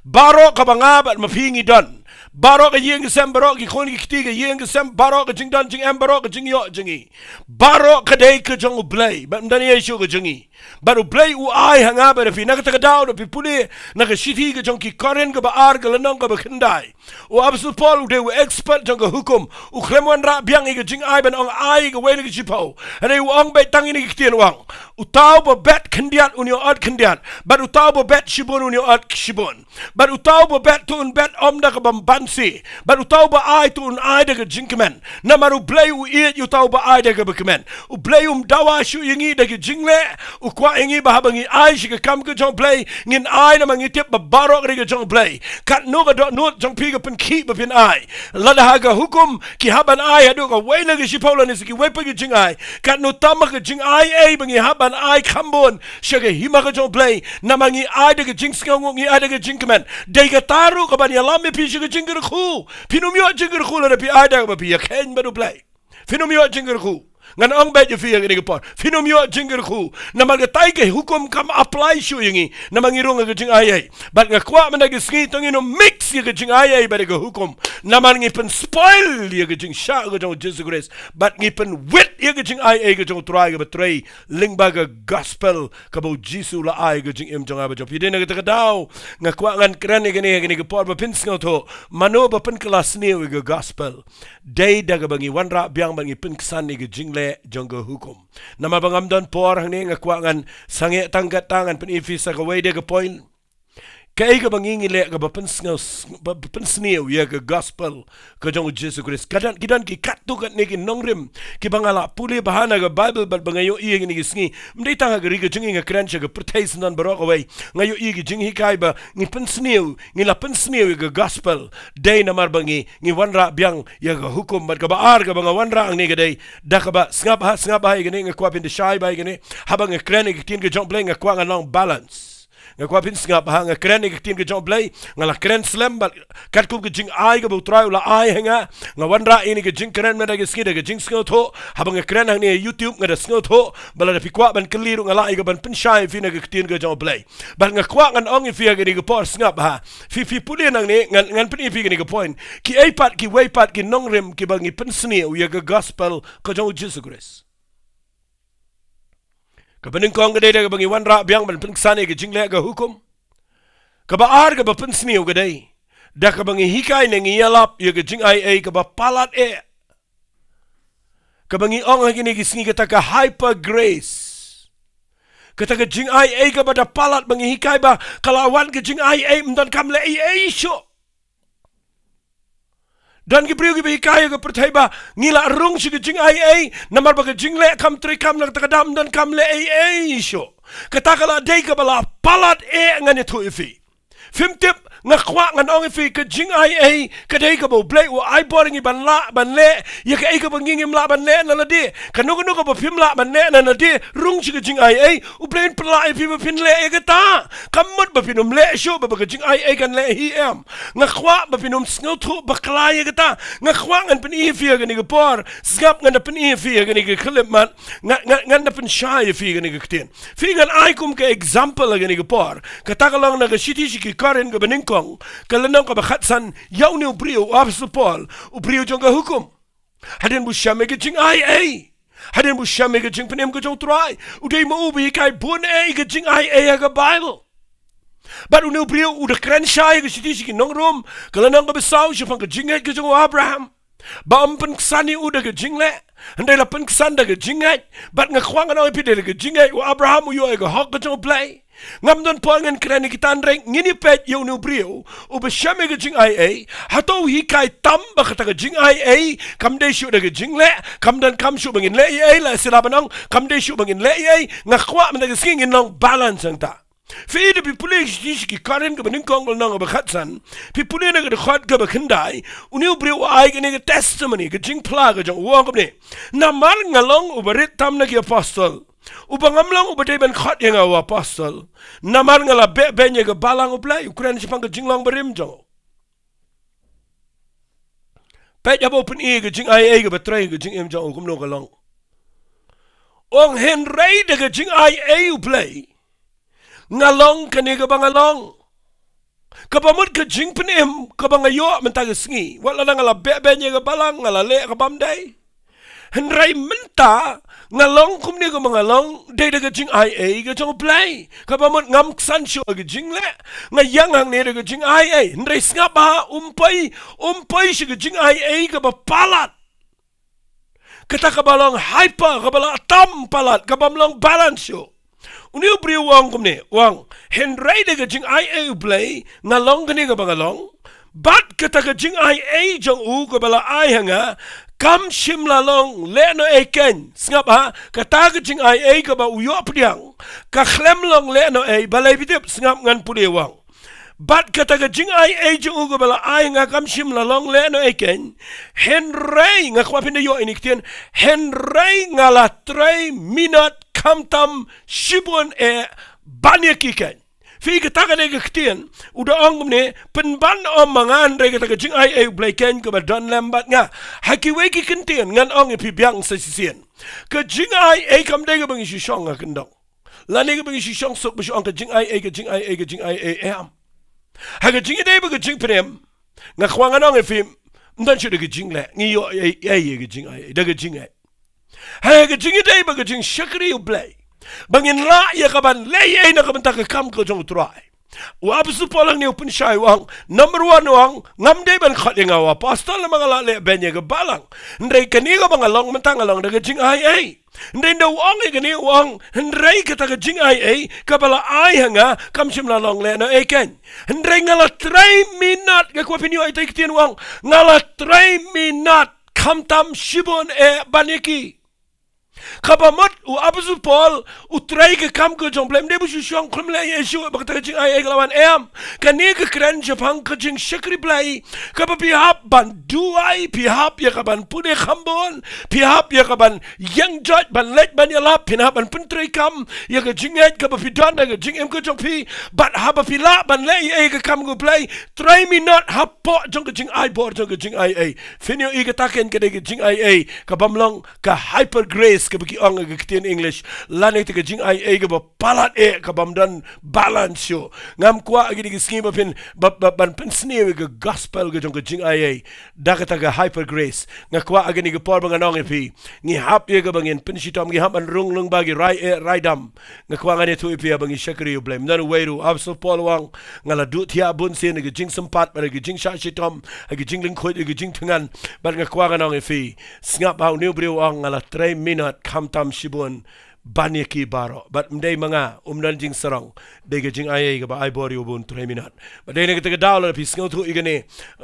Baroh kaba nga bad ma phi ngi don, baroh ka ïing ka sem, baroh ki khun ki kti, ka ïing ka sem, baroh ka jingdon jingem, baroh ka jingïoh jong ngi, baroh ka dei ka jong u Blei, bad ym don ei ei shuh ka jong ngi. Bad u Blei u ai ha nga bad ha phi, na kata ka daw da phi pule na ka shithi ka jong ki Korinth kaba ar, ka lynnong kaba khyndai, u Apostol Paul u dei u expert jong ka hukum, u khlem wanrah biang ïa ka jingai ban ong ai kawei na ki shiphew. Hynrei u ong beit tang ïa kine ki ktien, u ong, uta uba bet khyndiat un ïoh ot khyndiat, bad uta uba bet shibun un ïoh ot shibun. Bad uta uba bet to un bet ym da kaba banse, bad uta uba ai to un ai da ka jingkmen. Namar u Blei u ïeit ïa uta uba ai da kaba kmen. U Blei um dawa shuh ïa ngi da ka jingleh. U kwah ïa ngi ba haba ngi ai sha ka kam ka jong u Blei, ngin ai namar ngi tip ba baroh ka dei ka jong u Blei. Katno ka dohnud jong phi ka pynkhih ba phin ai? Lada ha ka hukum ki hap ban ai haduh kawei na ki shiphew lane sa kiwei pat ki jingai, katno tam ha ka jingai ei ba ngi hap ban ai kham bun sha ka hima ka jong u Blei, namar ngi ai da ka jingsngewnguh, ngi ai da ka jingkmen. Dei kata ruh kaban ïalam ïa phi sha ka jingkyrkhu. Phin ym ïoh jingkyrkhu lada phi ai da kaba phi ïakheiñ bad u Blei. Phin ym ïoh jingkyrkhu. Ngan ong beit ïa phi ha kane ka por, phin ym ïoh jingkyrkhu. Namar katai ka hukum kam apply shuh ïa ngi, namar ngi rung ha ka jingai ei. Bad nga kwah mynta ka sngi to ngin ym mix ïa ka jingai ei bad ka hukum, namar ngi pynspoil ïa ka jingshah ka jong u Jisu Khrist, bad ngi pynwit ïa ka jingai ei ka jong u Trai kaba trei lyngba ka gospel kaba u Jisu u la ai ha ka jingim jong nga bad jong phi. Dei na kata ka daw nga kwah ngan kren ïa kane ha kane ka por ba phin sngewthuh mano ba pynkylla sniew ïa ka gospel. Dei da kaba ngi wanrah biang bad ngi pynksan ïa ka jingleh jong ka hukum. Namar ba ngam don por hangne, nga kwah ngan sangeh tang katta, ngan pyni ïa phi sa kawei de ka point. Kaei kaba ngi ngi leh kaba pynsngew, ba pynsniew ïa ka gospel ka jong u Jisu Khrist? Ka don, ki don ki katto katne ki nongrim kiba nga la pule bha na ka Bible bad ba nga ïohi ha kine ki sngi. Ym dei tang ha ka ri ka jong ngi, nga kren sha ka pyrthei syndon baroh kawei. Nga ïohi ki jinghikai ba ngi pynsniew, ngi la pynsniew ïa ka gospel. Dei namar ba ngi ngi wanrah biang ïa ka hukum. Bad kaba ar kaba nga wanrah hangne ka dei da kaba, sngap bha, sngap bha ïa kane, nga kwah phin da shai bha ïa kane. Haba nga kren ïa ka ktien ka jong u Blei nga kwah ngan long balance. Nga kwah phin sngap bha, nga kren ïa ka ktien ka jong u Blei, nga la kren slem bad katkum ka jingai kaba u Trai u la ai ha nga, nga wanrah ïa kane ka jingkren mynta ka sngi da ka jingsngewthuh. Haba nga kren hangne ha YouTube nga da sngewthuh ba lada phi kwah ban kylli ruh nga lah ïa ka ban pynshai ïa phi na ka ktien ka jong u Blei. Bad nga kwah ngan ong ïa phi ha kane ka por, sngap bha. Phi, phi pule nangne, ngan, ngan pyni ïa phi kane ka point. Kiei pat, kiwei pat ki nongrim kiba ngi pynsniew ïa ka gospel ka jong u Jisu Khrist? Kaba nyngkong ka dei da kaba ngi wanrah biang ban pynksan ïa ka jingleh ka hukum. Kaba ar kaba pynsniew ka dei da kaba ngi hikai ne ngi ïalap ïa ka jingai ei kaba palat eh, kaba ngi ong ha kine ki sngi kata ka hyper grace. Kata ka jingai ei kaba da palat ba ngi hikai ba ka la wan ka jingai ei, ym don kam leh ei ei shuh. Don ki briew kiba hikai ha ka pyrthei ba ngi la rung sha ka jingai ei namar ba ka jingleh kam treikam, na kata ka daw ym don kam leh ei ei shuh. Kata ka la dei kaba la palat eh, ngan ïathuh ïa phi. Phim tip, nga kwah ngan ong ïa phi, ka jingai ei ka dei kaba u Blei u ai bor ïa ngi ban lah ban leh ïa kaei kaba ngi ngim lah ban leh na lade. Kano kano kaba phim lah ban leh na lade, rung sha ka jingai ei, u Blei un pynlah ïa phi ba phin leh ïa kata. Kam mut ba phin ym leh shuh ba, ba ka jingai ei kan leh hi, em. Nga kwah ba phin ym sngewthuh bakla ïa kata. Nga kwah ngan pyni ïa phi ha kane ka por. Sngap, ngan da pyni ïa phi ha kane ka khyllipmat. Nga, nga, ngan da pynshai ïa phi ha kane ka ktien. Phi, ngan ai kum ka example ha kane ka por. Kata ka long na ka shithi sha ki Korinth kaba nyngkong, ka lynnong kaba khatsan, ïa une u briew, u Apostol Paul, u briew jong ka hukum. Hadien ba u shem ïa ka jingai ei, hadien ba u shem ïa ka jingpynim ka jong u Trai, u dei ma u ba hikai bun eh ïa ka jingai ei ha ka Bible. Bad une u briew u da kren shai ha ka shithi sha ki nong Rom, ka lynnong kaba saw, shaphang ka jingngeit ka jong u Abraham, ba ym pynksan ïa u da ka jingleh. Hynrei la pynksan da ka jingngeit, bad nga kwah ngan ong ïa phi da ka jingngeit, u Abraham u ïoh ïa ka hok ka jong U Blei. Ngam don por ngan kren ïa kita, hynrei ngin ïa peit ïa une u briew, uba shem ïa ka jingai ei, hato u hikai tam ba kata ka jingai ei, kam dei shuh da ka jingleh, kam donkam shuh ba ngin leh ei ei, lehse la ban ong, kam dei shuh ba ngin leh ei ei, nga kwah mynta ka sngi ngin long balance hangta. Phi i da phi pule shi, shi ki Korinth kaba nyngkong ka lynnong kaba khatsan. Phi pule na ka dkhot kaba khyndai. Une u briew u ai kane ka testimony, ka jingphla ka jong u, u ong kumne. Namar nga long uba rit tam na ki apostol, uba ngam long uba dei ban khot ïa nga u apostol. Namar nga la beh beiñ ïa ka balang U Blei, u kren shaphang ka jinglong barim jong u. Peit haba u pyni ka jingai ei kaba trei ka jingim jong u, kumno ka long. U ong, hynrei da ka jingai ei U Blei, nga long kane kaba nga long. Kaba mut ka jingpynim kaba nga ïoh mynta ka sngi, wat lada nga la beh beiñ ïa ka balang, nga la leh ka bym dei, hynrei mynta nga long kumne kumba nga long dei da ka jingai ei ka jong U Blei. Kaba mut ngam ksan shuh ka jingleh, nga ïeng hangne da ka jingai ei. Hynrei sngap bha, um poi, um poi sha ka jingai ei kaba palat. Kata kaba long hyper, kaba la tam palat, kabym long balance shuh. Une u briew u ong kumne, u ong, hynrei da ka jingai ei U Blei, nga long kane kaba nga long. Bad kata ka jingai ei jong u kaba la ai ha nga, kam shym la long lehnohei keiñ. Sngap ha, kata ka jingai ei kaba u ïoh pdiang, ka khlem long lehnohei, balei phi tip, sngap, ngan pule, u ong. Bad kata ka jingai ei jong u kaba la ai ha nga kam shym la long lehnohei keiñ. Hynrei, nga kwah phin da ïoh ïa kine ki ktien, hynrei nga la trei minot khamtam shibun eh ban ïa ki keiñ. Phi, kata ka dei ka ktien, u da ong kumne, pynban ym ma nga, hynrei kata ka jingai ei U Blei keiñ kaba don lem bad nga. Ha kiwei ki kyntien ngan ong ïa phi biang sa shisien. Ka jingai ei kam dei kaba ngi shu shong ha kyndong, lane kaba ngi shu shong suk ba shu ong ka jingai ei, ka jingai ei, ka jingai ei, em. Ha ka jingïadei bad ka jingpynim, nga kwah ngan ong ïa phi, ym don shuh da ka jingleh ngi ïoh ei ei ïa ka jingai ei, da ka jingngeit. Ha ka jingïadei bad ka jingshakri U Blei, ba ngin lah ïa kaban leh ei ei na ka bynta ka kam ka jong U Trai. U apostol Paul hangne u pynshai, u ong, number one, u ong, ngam dei ban khot ïa nga u apostol namar nga la leh beiñ ïa ka balang. Hynrei kane kaba nga long mynta nga long da ka jingai ei. Hynrei ynda u ong ïa kane, u ong, hynrei kata ka jingai ei kaba la ai ha nga kam shym la long lehnohei keiñ. Hynrei nga la trei minot, nga kwah phin ïoh ïa kata ka ktien, u ong, nga la trei minot khamtam shibun eh ban ïa ki. Kaba mut u apostol Paul u trei ka kam ka jong U Blei, ym dei ba shu shong khlem leh ei ei shuh ba kata ka jingai ei ka la wan, em. Kane ka kren shaphang ka jingshakri Blei, kaba phi hap ban duwai, phi hap ïa kaban pule kham bun, phi hap ïa kaban ïeng joit, ban leit ban ïalap, phin hap ban pyntreikam ïa ka jingngeit kaba phi don ha ka jingim ka jong phi. Bad haba phi lah ban leh ei ei ka kam ka U Blei, trei minot hapoh jong ka jingai bor jong ka jingai ei. Phin ïohi kata keiñ ka dei ka jingai ei kabym long ka hyper grace kaba ki ong ha ka ktien English, lane kata ka jingai ei kaba palat eh, kabym don balance shuh. Ngam kwah ha kine ki sngi ba phin, ba, ba, ban pynsniew ïa ka gospel ka jong ka jingai ei da kata ka hyper grace. Nga kwah ha kine ki por ba ngan ong ïa phi, ngi hap ïa kaba ngin pynshitom, ngi hap ban rung lyngba ki rai eh rai dam. Nga kwah ngan ïathuh ïa phi, haba ngi shakri U Blei, ym don uwei ruh, u apostol Paul u ong, nga la duh thiah bun sien ha ka jingsympat bad ha ka jingshah shitom, ha ka jinglyngkhuit, ha ka jingthngan. Bad nga kwah ngan ong ïa phi, sngap ha, une u briew u ong, nga la trei minot khamtam shibun ban ïa ki baroh. Bad ym dei ma nga, ym don jingsarong, dei ka jingai ei kaba ai bor ïa u ban trei minot. Bad dei na kata ka daw lada phi sngewthuh ïa kane,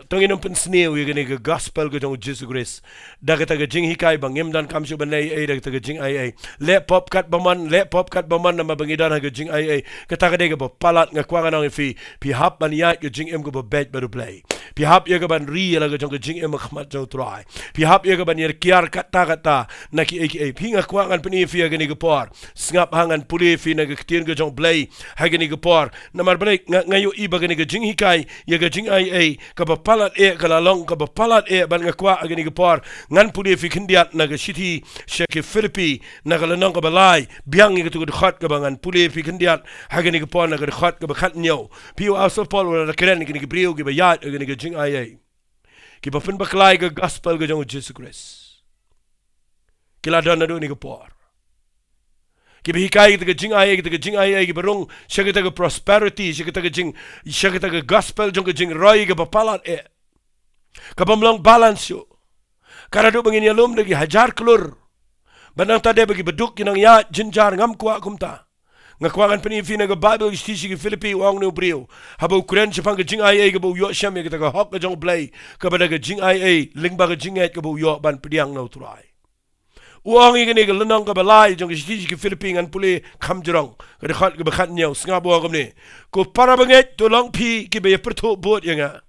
to ngin ym pynsniew ïa kane ka gospel ka jong U Jisu Khrist da kata ka jinghikai ba ngim donkam shuh ban leh ei ei da kata ka jingai ei. Leh pop katba mon, leh pop katba mon namar ba ngi don ha ka jingai ei. Kata ka dei kaba palat. Nga kwah ngan ong ïa phi, phi hap ban ïaid ka jingim kaba beit bad U Blei. Phi hap ïa kaban ri ïa la ka jong ka jingim ha khmat jong U Trai. Phi hap ïa kaban ïa kiar katta katta na kiei kiei. Phi, nga kwah ngan pyni ïa phi ha kane ka por. Sngap ha, ngan pule ïa phi na ka ktien ka jong U Blei ha kane ka por. Namar balei? Nga, nga ïohi ba kane ka jinghikai ïa ka jingai ei kaba palat eh ka la long kaba palat eh, bad nga kwah ha kane ka por ngan pule ïa phi khyndiat na ka shithi sha ki Philippi, na ka lynnong kaba lai, biang ïa katu ka dkhot kaba ngan pule ïa phi khyndiat ha kane ka por, na ka dkhot kaba khathynñiew. Phi, u apostol Paul u la kren ïa kine ki briew kiba ïaid ha kane ka jingai ei, kiba pynbakla ïa ka gospel ka jong U Jisu Khrist. Ki la don naduh kane ka por. Kiba hikai ïa kata ka jingai ei, ïa kata ka jingai ei, kiba rung sha kata ka prosperity, sha kata ka jing, sha kata ka gospel jong ka jingroi kaba palat eh, kabym long balance shuh. Ka la duh ba ngin ïalum da ki hajar klur. Ba nangta de ba ki baduk ki nang ïaid jynjar, ngam kwah kumta. Nga kwah ngan pyni ïa phi na ka Baibl, shithi sha ki Philippi, u ong une u briew: Haba u kren shaphang ka jingaiei kaba u ïoh shem ïa kata ka hok ka jong U Blei, kaba da ka jingaiei lyngba ka jingngeit kaba u ïoh ban pdiang na U Trai. U ong ïa kane ka lynnong kaba lai jong ka shithi sha ki Philippi, ngan pule kham jrong, ka dkhot kaba khathynñiew. Sngap, u ong kumne: Ko para bangeit, to long phi kiba ïapyrthuh bud ïa nga,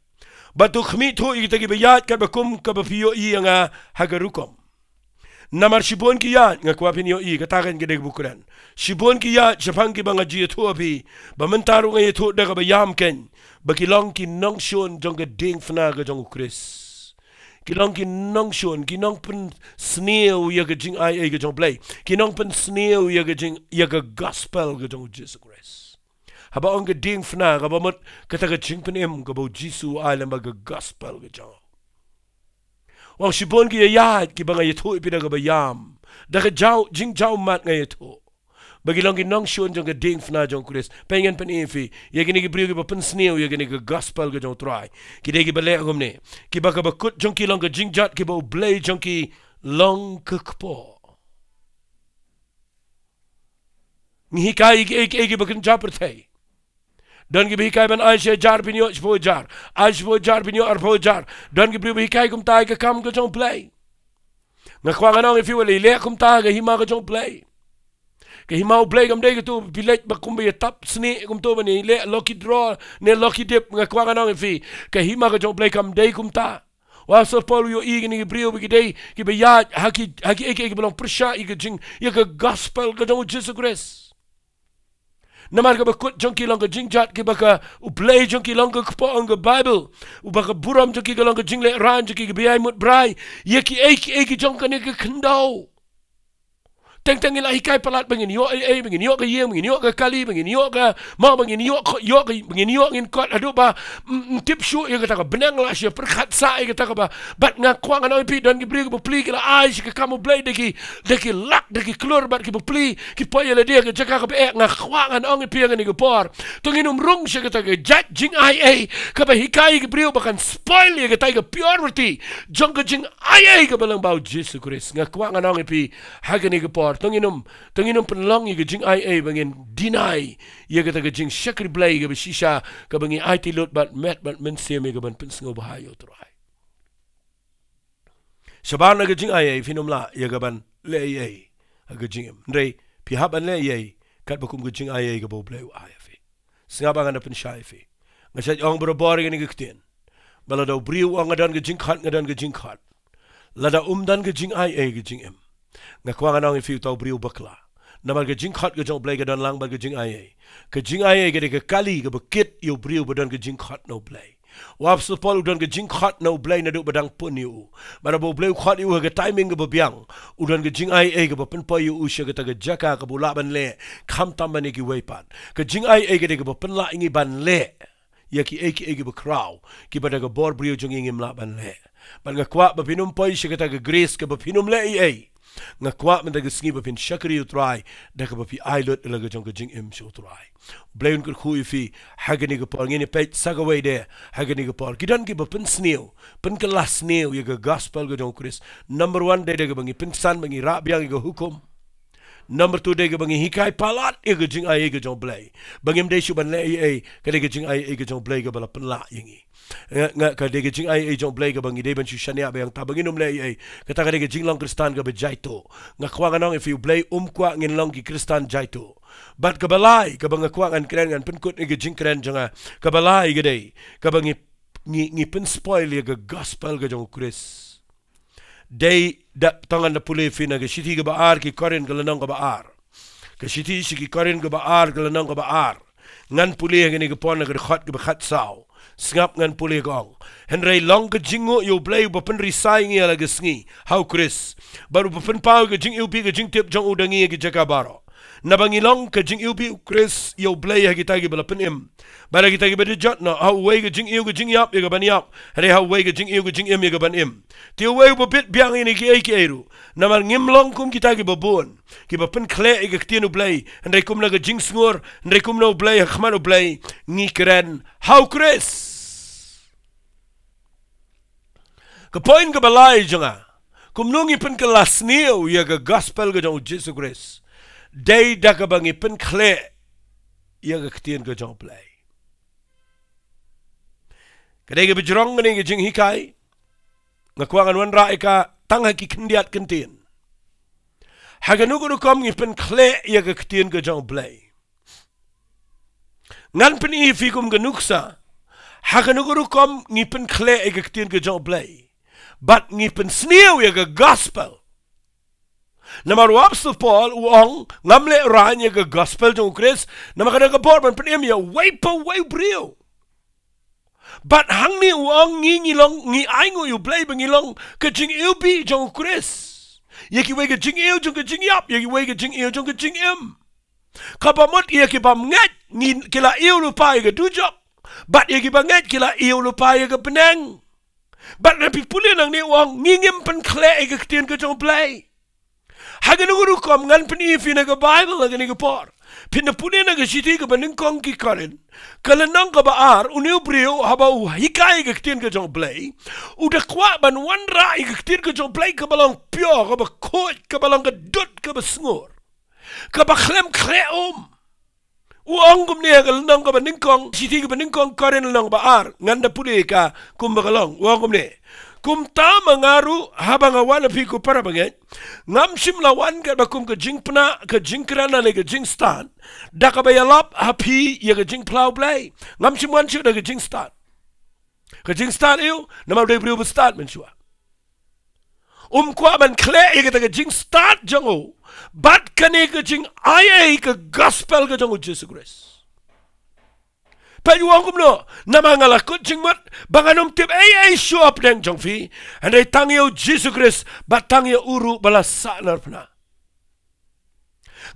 bad to khmih thuh ïa kita kiba ïaid katba kum kaba phi ïohi ïa nga ha ka rukom. Namar shibun ki ïaid, nga kwah phin ïohi, kata kan ka dei kaba u kren. Shibun ki ïaid shaphang kiba nga ju ïathuh ha phi, ba mynta ruh nga ïathuh da kaba ïam keiñ, ba ki long ki nongshun jong ka diengphna ka jong U Khrist. Ki long ki nongshun, ki nongpynsniew ïa ka jingaiei ka jong U Blei. Ki nongpynsniew ïa ka jing, ïa ka gospel ka jong U Jisu Khrist. Haba ong ka diengphna, kaba mut kata ka jingpynim kaba U Jisu u ai lyngba ka gospel ka jong u. U ong shibun ki ïaid kiba nga ïathuh ïa phi da kaba ïam, da ka jaw, jingjaw mat nga ïathuh, ba ki long ki nongshun jong ka diengphna jong U Khrist. Peit, ngan pyni ïa phi ïa kine ki briew kiba pynsniew ïa kane ka gospel ka jong U Trai. Ki dei kiba leh kumne, kiba kaba kut jong ki long ka jingjot, kiba U Blei jong ki long ka kpoh. Ngi hikai ïa kiei kiei kiba kynja pyrthei. Don kiba hikai ban ai shi hajar, phin ïoh shiphew hajar. Ai shiphew hajar, phin ïoh arphew hajar. Don ki briew ba hikai kumta ïa ka kam ka jong U Blei. Nga kwah ngan ong ïa phi, wat leh kumta ha ka hima ka jong U Blei. Ka hima U Blei kam dei kato ba phi leit ba kumba ïa tap snieh kumto, ba ne leh lucky draw ne lucky dip. Nga kwah ngan ong ïa phi, ka hima ka jong U Blei kam dei kumta. U Apostol Paul u ïohi ïa kine ki briew ba ki dei kiba ïaid ha ki, ha kiei kiei kiba long pyrshah ïa ka jing, ïa ka gospel ka jong U Jisu Khrist. Namar kaba kut jong ki long ka jingjot, kiba ka U Blei jong ki long ka kpoh, ong ka Baibl. Uba ka burom jong ki ka long ka jinglehrain jong ki, kiba ïai mut brai ïa kiei kiei ki jong kane ka khyndew. Teng teng ngi la hikai palat ba ngin ïoh ei ei, ba ngin ïoh ka ïing, ba ngin ïoh ka kali, ba ngin ïoh ka mawbah, ba ngin ïoh ko-, ïoh ka, ba ngin ïoh, ngin kot haduh ba, mm, mm, tip shuh ïa kata ka bneng, la shu pyrkhat sah ïa kata kaba. Bad nga kwah ngan ong ïa phi, don ki briew kiba plie, ki la ai sha ka kam U Blei da ki, da ki lak, da ki klur, bad kiba plie ki poi ïa lade ha ka jaka kaba eh. Nga kwah ngan ong ïa phi ha kane ka por, to ngin ym rung sha kata ka jait jingaiei kaba hikai ïa ki briew ba kan spoil ïa kata ka purity jong ka jingaiei kaba lyngba U Jisu Khrist. Nga kwah ngan ong ïa phi ha kane ka por, to ngin ym, to ngin ym pynlong ïa ka jingaiei ba ngin deny ïa kata ka jingshakri Blei kaba shisha, kaba ngi aiti lut bad met bad mynsiem ïa kaban pynsngewbha ïa U Trai. Shabar na ka jingaiei phin ym lah ïa kaban leh ei ei ha ka jingim. Hynrei phi hap ban leh ei ei katba kum ka jingaiei kaba U Blei u ai ïa phi. Sngap, ba ngan da pynshai ïa phi. Nga shait ong barabor ïa kane ka ktien, ba lada u briew u ong, nga don ka jingkhot, nga don ka jingkhot, lada um don ka jingaiei ha ka jingim, nga kwah ngan ong ïa phi, uta u briew u bakla. Namar ka jingkhot ka jong U Blei ka don lang bad ka jingaiei. Ka jingaiei ka dei ka kali kaba kit ïa u briew ba don ka jingkhot na U Blei. U Apostol Paul u don ka jingkhot na U Blei naduh ba dang pun ïa u. Bad haba U Blei u khot ïa u ha ka timing kaba biang, u don ka jingaiei kaba pynpoi ïa u sha kata ka jaka kaba u lah ban leh khamtam ban ïa kiwei pat. Ka jingaiei ka dei kaba pynlah ïa ngi ban leh ïa kiei kiei kiba khraw, kiba da ka bor briew jong ngi ngim lah ban leh. Bad nga kwah ba phin ym poi sha kata ka grace kaba phin ym leh ei ei. Nga kwah mynta ka sngi ba phin shakri U Trai da kaba phi ai lut ïa la ka jong ka jingim sha U Trai. U Blei un kyrkhu ïa phi ha kane ka por. Ngin ïa peit sa kawei de ha kane ka por. Ki don kiba pynsniew, pynkylla sniew ïa ka gospel ka jong U Khrist. Number one, dei da kaba ngi pynsan ba ngi rah biang ïa ka hukum. Number two, dei kaba ngi hikai palat ïa ka jingaiei ka jong U Blei, ba ngim dei shuh ban leh ei ei. Ka dei ka jingaiei ka jong U Blei kaba la pynlah ïa ngi. Nga, nga, ka dei ka jingaiei jong U Blei kaba ngi dei ban shu shaniah biang, tang ba ngin ym leh ei ei. Kata ka dei ka jinglong Khristan kaba jaituh. Nga kwah ngan ong ïa phi, U Blei um kwah ngin long ki Khristan jaituh. Bad kaba lai kaba nga kwah ngan kren, ngan pynkut ïa ka jingkren jong nga, kaba lai ka dei kaba ngi, ngi, ngi pynspoil ïa ka gospel ka jong U Khrist. Dei da, to ngan da pule ïa phi na ka shithi kaba ar ki Korinth, ka lynnong kaba ar. Ka shithi sha ki Korinth kaba ar, ka lynnong kaba ar. Ngan pule ha kane ka por na ka dkhot kaba khatsaw. Sngap, ngan pule, ka ong: Hynrei long ka jingnguh ïa U Blei uba pynrisai ïa ngi ïa la ka sngi ha U Khrist, bad uba pynpaw ïa ka jingiwbih ka jingtip jong u da ngi ha ki jaka baroh. Naba ngi long ka jingiwbih U Khrist ïa U Blei ha kita kiba la pynim bad ha kita kiba da jot noh. Ha uwei ka jingïew ka jingïap ïa kaban ïap, hynrei ha uwei ka jingïew ka jingim ïa kaban im. Te uwei uba bit biang ïa kine kiei kiei ruh. Namar ngim long kum kita kiba bun, kiba pynkhleh ïa ka ktien U Blei, hynrei kum na ka jingsngur, hynrei kum na U Blei, ha khmat U Blei ngi kren ha U Khrist. Ka point kaba lai jong nga, Kumno ngi pynkylla sniew ïa ka gospel ka jong u Jisu Khrist? Dei da kaba ngi pynkhleh ïa ka ktien ka jong u Blei. Ka dei kaba jrong kane ka jinghikai. Nga kwah ngan wanrah ïa ka tang ha ki khyndiat kyntien. Ha kano ka rukom ngi pynkhleh ïa ka ktien ka jong u Blei? Ngan pyni ïa phi kum ka nuksa ha kano ka rukom ngi pynkhleh ïa ka ktien ka jong u Blei bad ngi pynsniew ïa ka gospel. Namar u Apostol Paul u ong, ngam lehraiñ ïa ka gospel jong u Khrist namar ka dei ka bor ban pynim ïa uwei pa uwei u briew. Bad hangne u ong ngi, ngi long, ngi ainguh ïa u Blei ba ngi long ka jingïewbih jong u Khrist. Ïa kiwei ka jingïew jong ka jingïap, ïa kiwei ka jingïew jong ka jingim. Kaba mut ïa ki bym ngeit ngi, ki la ïew lypa ïa ka dujok. Bad ïa ki ba ngeit ki la ïew lypa ïa ka bneng. Bad na phi pule nangne u ong ngi ngim pynkhleh ïa ka ktien ka jong u Blei. Ha kano ka rukom ngan pyni ïa phi na ka Baibl ha kane ka por. Phin da pule na ka shithi kaba nyngkong ki Korinth, ka lynnong kaba ar, une u briew haba u hikai ïa ka ktien ka jong u Blei, u da kwah ban wanrah ïa ka ktien ka jong u Blei kaba long pure, kaba khuid, kaba long ka dud, kaba sngur, kaba khlem khleh um. U ong kumne ha ka lynnong kaba nyngkong, shithi kaba nyngkong Korinth lynnong ba ar, ngan da pule ïa ka kumba ka long. U ong kumne: Kumta ma nga ruh haba nga wan ha phi ko para bangeit, ngam shym la wan katba kum ka jingpynah, ka jingkren lane ka jingstad da kaba ïalap ha phi ïa ka jingphla u Blei. Ngam shym wan shuh da ka jingstad. Ka jingstad ïa u, namar u dei u briew ba stad mynshuwa. Um kwah ban khleh ïa kata ka jingstad jong u bad kane ka jingaiei ka gospel ka jong u Jisu Khrist. Peit u ong kumno: Namar nga la kut jingmut ba ngan ym tip ei ei shuh hapdeng jong phi, hynrei tang ïa u Jisu Khrist bad tang ïa u ruh ba la sahnarphna.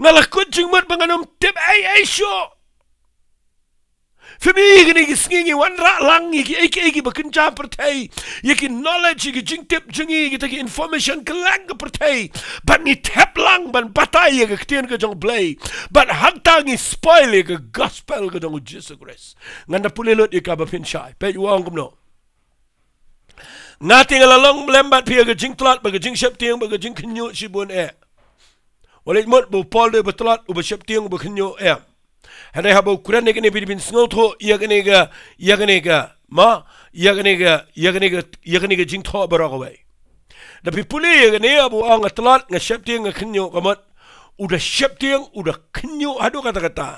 Nga la kut jingmut ba ngan ym tip ei ei shuh. Phi mih ïa kine ki sngi ngi wanrah lang ïa kiei kiei kiba kynja pyrthei, ïa ki knowledge, ïa ki jingtip jong ngi, kita ki information kylleng ka pyrthei. Bad ngi thep lang ban batai ïa ka ktien ka jong u Blei, bad hangta ngi spoil ïa ka gospel ka jong u Jisu Khrist. Ngan da pule lut ïa kaba phin shai. Peit u ong kumno: Nga te nga la long lem bad phi ha ka jingtlot bad ka jingsheptieng bad ka jingkhynñiuh shibun eh. Wat leit mut ba u Paul dei uba tlot, uba sheptieng, uba khynñiuh, em. Hynrei haba u kren ïa kane, phi dei ban sngewthuh ïa kane ka, ïa kane ka, ma, ïa kane ka, ïa kane ka, ïa kane ka jingthoh baroh kawei. Da phi pule ïa kane, haba u ong nga tlot, nga sheptieng, nga khynñiuh, ka mut u da sheptieng, u da khynñiuh haduh katta katta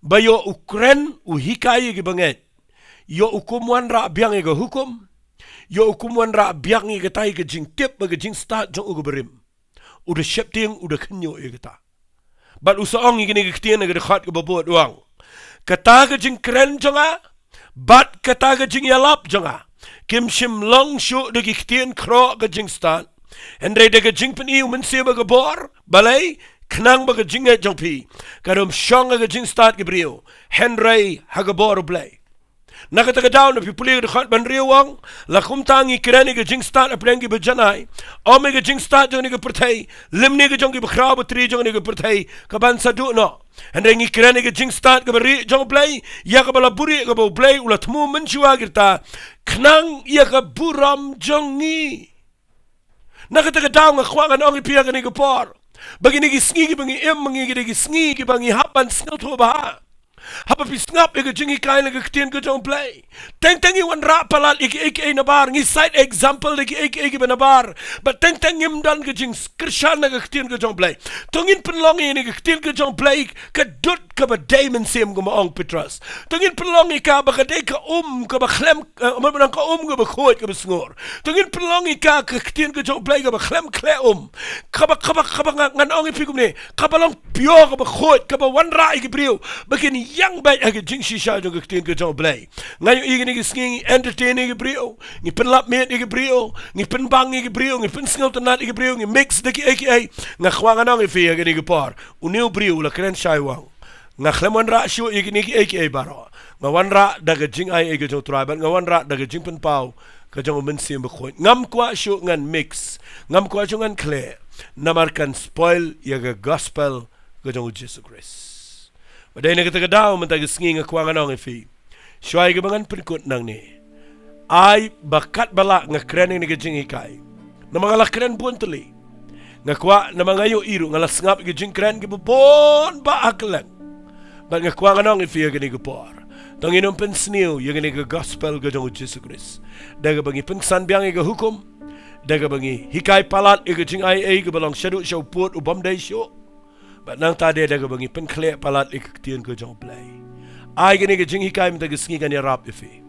ba ïoh u kren, u hikai ïa ki bangeit, ïoh u kum wanrah biang ïa ka hukum, ïoh u kum wanrah biang ïa katai ka jingtip bad ka jingstad jong u kaba rim. U da sheptieng, u da khynñiuh ïa kata. Bad u sa ong ïa kine ki ktien ha ka dkhot kaba bud, u ong: Kata ka jingkren jong nga bad kata ka jingïalap jong nga kim shym long shuh da ki ktien khroh ka jingstad, hynrei da ka jingpyni u Mynsiem ha ka bor. Balei? Khnang ba ka jingngeit jong phi kan ym shong ha ka jingstad ki briew, hynrei ha ka bor u Blei. Na kata ka daw, na phi pule ka dkhot ba hynriew, u ong: La kumta ngi kren ïa ka jingstad hapdeng kiba janai, ym ïa ka jingstad jong kane ka pyrthei, lymne ka jong ki bakhraw batri jong kane ka pyrthei kaban sa duh noh. Hynrei ngi kren ïa ka jingstad kaba rieh jong u Blei, ïa kaba la buhrieh, kaba u Blei u la thmu mynshuwa ïa kita, khnang ïa ka burom jong ngi. Na kata ka daw nga kwah ngan ong ïa phi ha kane ka por ba kine ki sngi kiba ngi im ma ngi, kine ki sngi kiba ngi hap ban sngewthuh bha. Haba phi sngap ïa ka jinghikai na ka ktien ka jong u Blei, teng teng ngi wanrah palat ïa kiei kiei nabar, ngi cite example da kiei kiei kiba nabar, bad teng teng ngim don ka jingkyrshan na ka ktien ka jong u Blei. To ngin pynlong ïa kane ka ktien ka jong u Blei ka dud kaba dei mynsiem, kumba ong u Petros. To ngin pynlong ïa ka ba ka dei ka um kaba khlem, eh, mynba nang ka um kaba khuid kaba sngur. To ngin pynlong ïa ka, ka ktien ka jong u Blei kaba khlem khleh um, kaba, kaba, kaba nga, ngan ong ïa phi kumne, kaba long pure, kaba khuid, kaba wanrah ïa ki briew ba kin ïeng beit ha ka jingshisha jong ka ktien ka jong u Blei. Nga ïohi kine ki sngi ngi entertain ïa ki briew, ngi pynlap miet ïa ki briew, ngi pynbang ïa ki briew, ngi pynsngewtynnat ïa ki briew, ngi mix da kiei kiei. Nga kwah ngan ong ïa phi ha kane ka por, une u briew u la kren shai, u ong: Nga khlem wanrah shuh ïa kine kiei kiei baroh. Nga wanrah da ka jingaiei ka jong u Trai bad nga wanrah da ka jingpynpaw ka jong u Mynsiem Bakhuid. Ngam kwah shuh ngan mix, ngam kwah shuh ngan khleh, namar kan spoil ïa ka gospel ka jong u Jisu Khrist. Bad dei na kata ka daw mynta ka sngi nga kwah ngan ong ïa phi, shuwa ïa kaba ngan pynkut nangne, ai ba katba lah nga kren ïa kane ka jinghikai, Namar nga la kren bun tylli. Nga kwah namar nga ïohi ruh, nga la sngap ïa ki jingkren kiba bun bah ha kylleng. Bad nga kwah ngan ong ïa phi ha kane ka por, to ngin ym pynsniew ïa kane ka gospel ka jong u Jisu Khrist da kaba ngi pynksan biang ïa ka hukum, da kaba ngi hikai palat ïa ka jingai ei kaba long shaduh sha u pud u bym dei shuh. Bad nangta de da kaba ngi pynkhleh palat ïa ka ktien ka jong u Blei. Ai kane ka jinghikai mynta ka sngi kan ïarap ïa phi.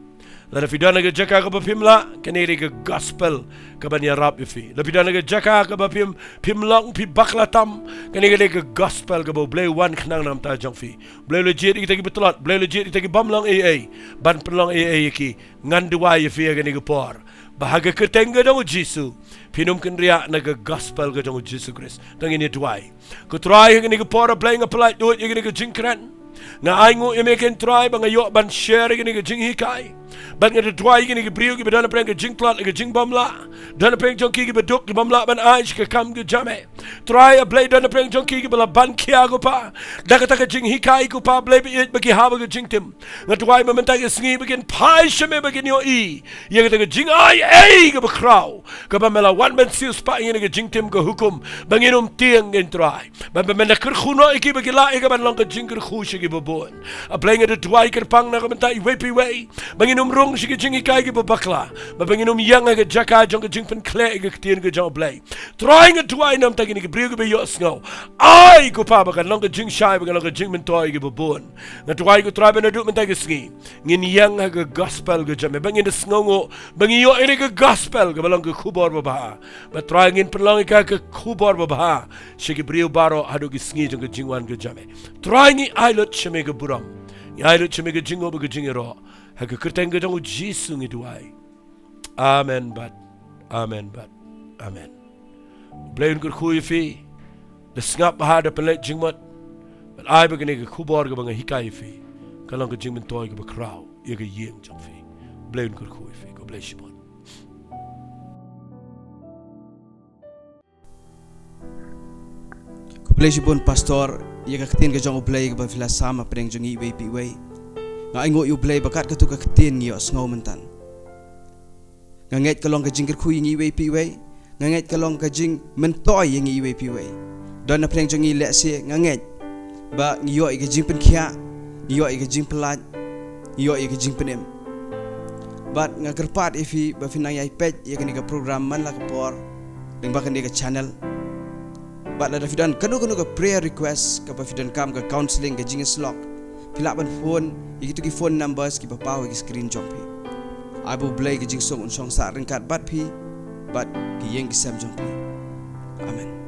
Lada phi don ha ka jaka kaba phim lah, kane ka dei ka gospel kaban ïarap ïa phi. Lada phi don ha ka jaka kaba phim, phim long, phi bakla tam, kane ka dei ka gospel kaba u Blei u wan khnang na ka bynta jong phi. U Blei u la jied ïa kita kiba tlot, u Blei u la jied ïa kita ki bym long ei ei, ban pynlong ei ei ïa ki. Ngan duwai ïa phi ha kane ka por ba ha ka kyrteng ka jong u Jisu, phin ym kynriah na ka gospel ka jong u Jisu Khrist. To ngin ïa duwai. Ko Trai, ha kane ka por, A Blei, nga pyllait dud ïa kane ka jingkren. Nga ainguh ïa me, ko Trai, ba nga ïoh ban share ïa kane ka jinghikai. Bad nga da duwai ïa kine ki briew kiba don ha pdeng ka jingtlot, ka jingbymlah. Don ha pdeng jong ki kiba duk, ki bym lah ban ai sha ka kam ka jam. Trai, A Blei, don ha pdeng jong ki kiba la ban khia, ko Pa, da kata ka jinghikai, ko Pa, A Blei ba ïeit, ba ki hap ha ka jingtim. Nga duwai ba mynta ka sngi ba kin phai sha me, ba kin ïohi ïa kata ka jingai ei kaba khraw, kaba me la wan ban siewspah ïa kane ka jingtim ka hukum, ba ngin ym tieng, ko Trai. Ba, ba men da kyrkhu noh ïa ki ba ki lah ïa kaban long ka jingkyrkhu sha kiba bun. A Blei, nga da duwai kyrpang na ka bynta iwei pa iwei, ba ngin ym rung sha ki jinghikai kiba bakla, ba, ba ngin ym ïeng ha ka jaka jong ka jingpynkhleh ïa ka ktien ka jong U Blei. Trai, nga duwai na ka bynta kine ki briew kiba ïohsngew. Ai, ko Pa, ba kan long ka jingshai, ba kan long ka jingmyntoi ïa kiba bun. Nga duwai, ko Trai, ba naduh mynta ka sngi ngin ïeng ha ka gospel ka jong me, ba ngin da sngewnguh ba ngi ïoh ïa ka gospel kaba long ka khubor babha. Ba Trai, ngin pynlong ïa ka ka khubor babha sha ki briew baroh haduh ki sngi jong ka jingwan ka jong me. Trai, ngi ai lut sha me ka burom, ngi ai lut sha me ka jingnguh bad ka jingïaroh. Ha ka kyrteng ka jong U Jisu ngi duwai. Amen bad amen bad amen. U Blei un kyrkhu ïa phi. Da sngap bha, da pynleit jingmut, bad ai ba kane ka khubor kaba nga hikai ïa phi kan long ka jingmyntoi kaba khraw ïa ka ïing jong phi. U Blei un kyrkhu ïa phi. Khublei shibun. Khublei shibun, Pastor, ïa ka ktien ka jong U Blei kaba phi la sam ha pdeng jong ngi iwei pa iwei. Nga ainguh ïa U Blei ba kat katu ka ktien ngi ïohsngew mynta. Nga ngeit ka long ka jingkyrkhu ïa ngi iwei pa iwei. Nga ngeit ka long ka jingmyntoi ïa ngi iwei pa iwei. Don na pdeng jong ngi lehse, nga ngeit ba ngi ïoh ïa ka jingpynkhiah, ngi ïoh ïa ka jingpyllait, ngi ïoh ïa ka jingpynim. Bad nga kyrpad ïa phi ba phin nang ïai peit ïa kane ka program man la ka por lyngba kane ka channel. Bad lada phi don kano kano ka prayer request, kaba phi donkam ka counselling, ka jingïasyllok, phi lah ban phone ïa kito ki phone numbers kiba paw ha ki screen jong phi. Ai ba U Blei ka jingsuk un shong sah ryngkat bad phi bad ki ïing ki sem jong phi. Amen.